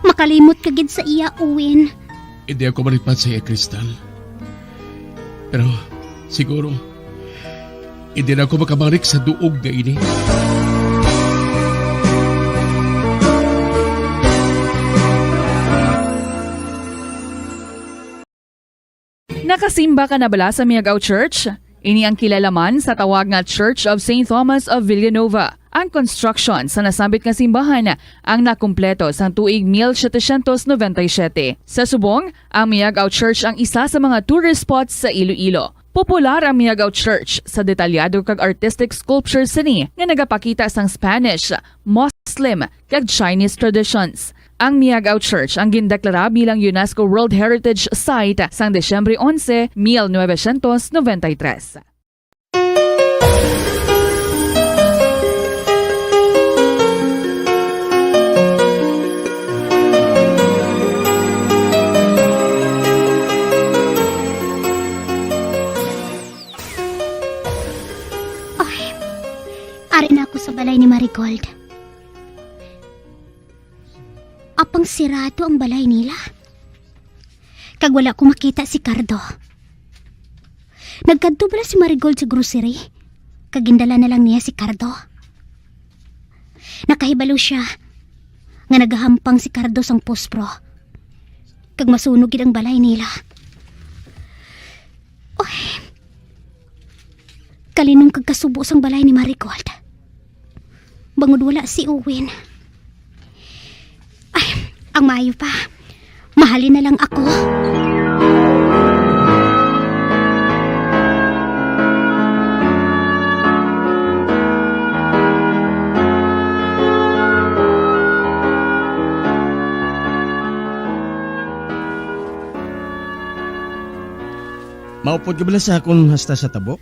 makalimot ka gid sa iya, Owen. Hindi ako malipat sa iya, Crystal. Pero, siguro, hindi na ako makabalik sa duog nga ini. Nakasimba ka na bala sa Miagao Church? Ini ang kilala man sa tawag nga Church of Saint Thomas of Villanova. Ang construction sa nasambit nga simbahan ang nakumpleto sang tuig mil setecientos noventa y siete. Sa subong, ang Miagao Church ang isa sa mga tourist spots sa Iloilo. Popular ang Miagao Church sa detalyado kag artistic sculpture sini nga nagapakita sang Spanish, Muslim, kag Chinese traditions. Ang Miagao Church ang gindeklara bilang UNESCO World Heritage Site sang Disyembre onse, mil novecientos noventa y tres. Ay, ari na ako sa balay ni Marigold. Apang sirado ang balay nila. Kag wala ko makita si Cardo. Nagkadto bala si Marigold sa grocery? Kag gindala na lang niya si Cardo. Nakahibalo siya nga nagahampang si Cardo sang pospro. Kag masunog gid ang balay nila. Uy. Kalinong kag kasubo sang balay ni Marigold. Bangod wala si Owen. Ay, ang maayo pa. Mahalin na lang ako. Maupod ka bala sa akon hasta sa tabok?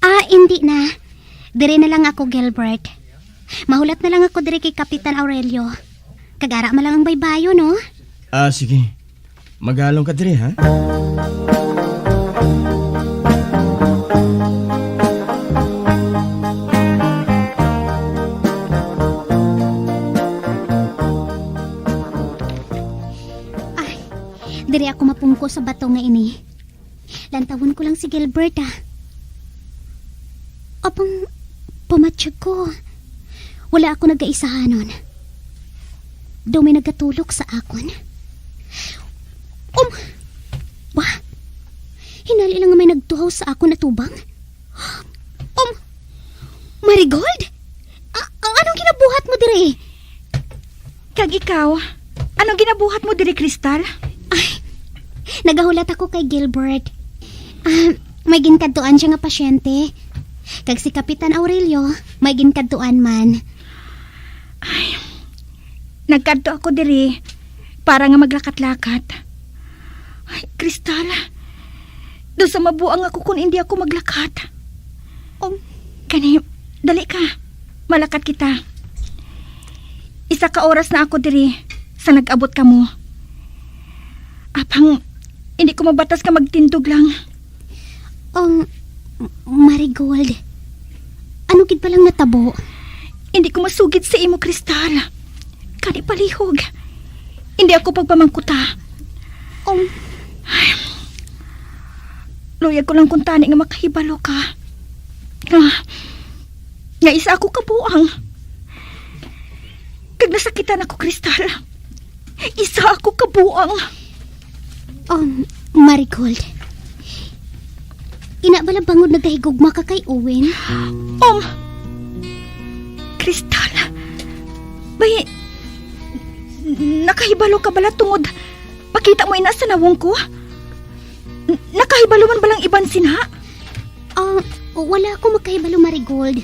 Ah, indi na. Diri na lang ako, Gilbert. Mahulat na lang ako diri kay Kapitan Aurelio. Kag ara man lang ang baybayon, no? Ah, sige. Magalong ka diri, ha? Ay, diri ako mapungko sa bato nga ini. Lantawon ko lang si Gilbert, ah. Apang pamatyag ko, wala ako nagaisahanon. Daw may nagatulok sa akon. Um, wa? Hinali lang nga may nagtuhaw sa akon atubang. Um, Marigold? A-, a-, anong ginabuhat mo diri? Kag ikaw, anong ginabuhat mo diri, Crystal? Ay, nagahulat ako kay Gilbert. Ah, may ginkadtuan siya nga pasyente. Kag si Kapitan Aurelio, may ginkadtuan man. Ay, nagkadto ako diri para nga maglakat-lakat. Ay, Crystal, daw sa mabuang ako kung hindi ako maglakat. Um, Kani, dali ka. Malakat kita. Isa ka oras na ako diri sa nag-abot kamo. Apang, hindi ko mabatas nga magtindog lang. Um, Marigold, ano gid ba lang natabo? Hindi ko masugid sa imo, Crystal. Kani palihog. Hindi ako pagpamangkuta. Um, Luyag ko lang kung tani nga makahibalo ka. Nga, nga isa ako kabuang. Kag nasakitan ako, Crystal. Isa ako kabuang. Um, Marigold, ina bala bangod nagahigugma ka kay Owen? Um, Crystal, bay, nakahibalo ka bala tungod pakita mo ina sa nawong ko? N-, nakahibalo man balang iban sina? Ah, wala ako makahibalo, Marigold.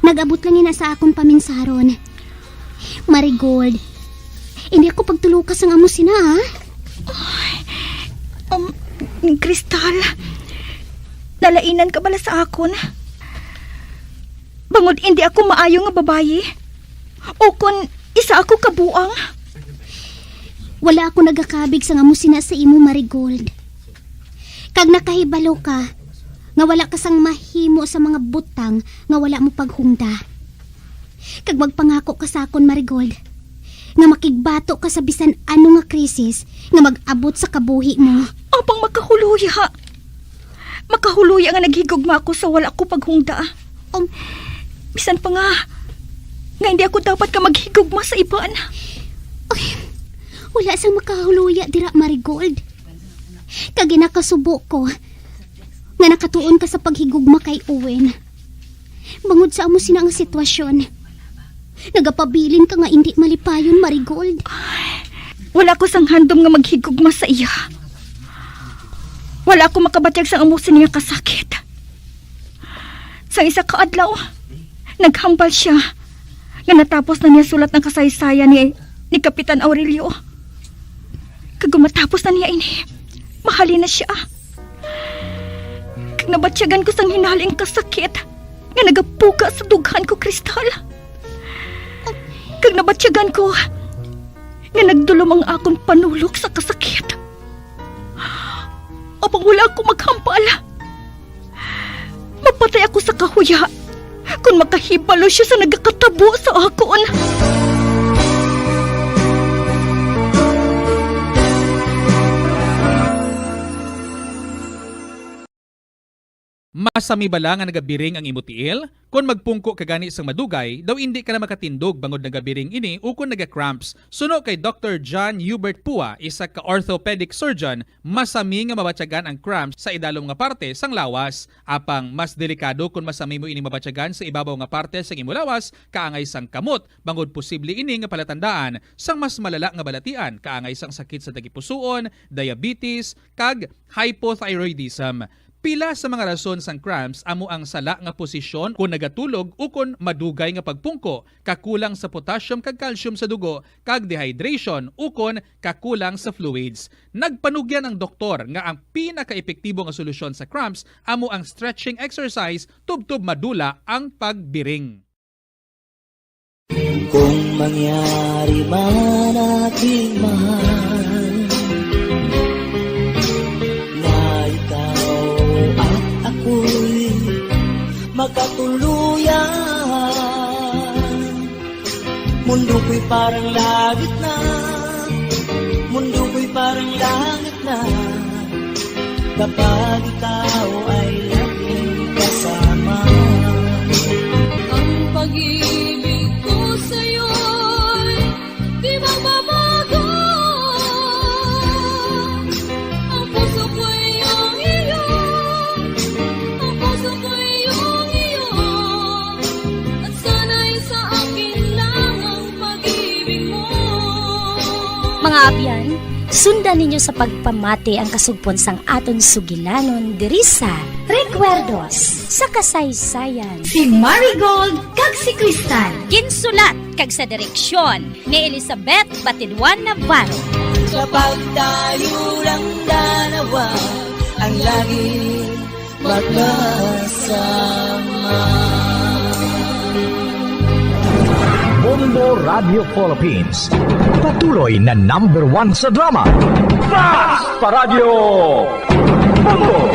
Nag-abot lang ina sa akon paminsaron. Marigold, hindi ako pagtuluka sang amo sina, ah. Ay, um, Crystal, nalainan ka bala sa akon? Bangod hindi ako maayo nga babayi? O kon isa ako kabuang? Wala ako nagakabig sang amo sina sa imo, Marigold. Kag nakahibalo ka nga wala ka sang mahimo sa mga butang nga wala mo paghungda. Kag magpangako ka sa akon, Marigold, nga makigbato ka sa bisan ano nga krisis nga mag-abot sa kabuhi mo. Apang makahuluya. Makahuluya nga naghigugma ako sa wala ko paghungda. Um, Bisan pa nga, nga hindi ako dapat ka maghigugma sa iban. Ay, wala sang makahuluya dira, Marigold. Kag ginakasubo ko nga nakatuon ka sa paghigugma kay Owen. Bangod sa amo sina nga sitwasyon, nagapabilin ka nga indi malipayon, Marigold. Wala ko sang handom nga maghigugma sa iya. Wala ko makabatyag sang amo sini nga kasakit. Sang isa ka adlaw, naghambal sia nga natapos na niya sulat ang kasaysayan ni, ni Kapitan Aurelio. Kag kon matapos na niya ini, mahalin na sia. Kag nabatyagan ko sang hinali ang kasakit nga nagapuga sa dughan ko, Crystal. Kag nabatyagan ko nga nagdulom ang akon panulok sa kasakit. Apang wala ako maghambal. Mapatay ako sa kahuya kon makahibalo sia sa nagakatabo sa akon. Masami bala nga nagabiring ang imo tiil? Kon magpungko ka gani sang madugay, daw indi ka na makatindog bangod nagabiring ini ukon naga-cramps. Suno kay Doktor John Hubert Pua, isa ka orthopedic surgeon, masami nga mabatyagan ang cramps sa idalom nga parte sang lawas. Apang mas delikado kon masami mo ini mabatyagan sa ibabaw nga parte sang imo lawas, kaangay sang kamot, bangod posible ini nga palatandaan sang mas malala nga balatian, kaangay sang sakit sa tagipusoon, diabetes, kag hypothyroidism. Pila sa mga rason sang cramps amo ang sala nga posisyon kon nagatulog ukon madugay nga pagpungko, kakulang sa potassium kag calcium sa dugo, kag dehydration ukon kakulang sa fluids. Nagpanugyan ang doktor nga ang pinakaepektibo nga solusyon sa cramps amo ang stretching exercise tubtob madula ang pagbiring. Kung mangyari man, aking mahal, na ikaw at ako'y magkatuluyan, mundo ko'y parang langit na, mundo ko'y parang langit na, kapag ikaw ay laging kasama. Ang pag-ibig ko sa'yo'y di magbabago. Ang puso ko'y iyong iyo, ang puso ko'y iyong iyo, at sana'y sa akin lang ang pag-ibig mo. Mga abyan, sundan ninyo sa pagpamati ang kasugpon sang aton sugilanon diri sa Recuerdos sa Kasaysayan. Si Marigold kag si Crystal. Ginsulat kag sa direksyon ni Elizabeth Batidwan Navarro. Kapag tayo lang dalawa ang laging magkasama. Bombo Radio Philippines, patuloy na number one sa drama. Fast pa Radyo Bombo!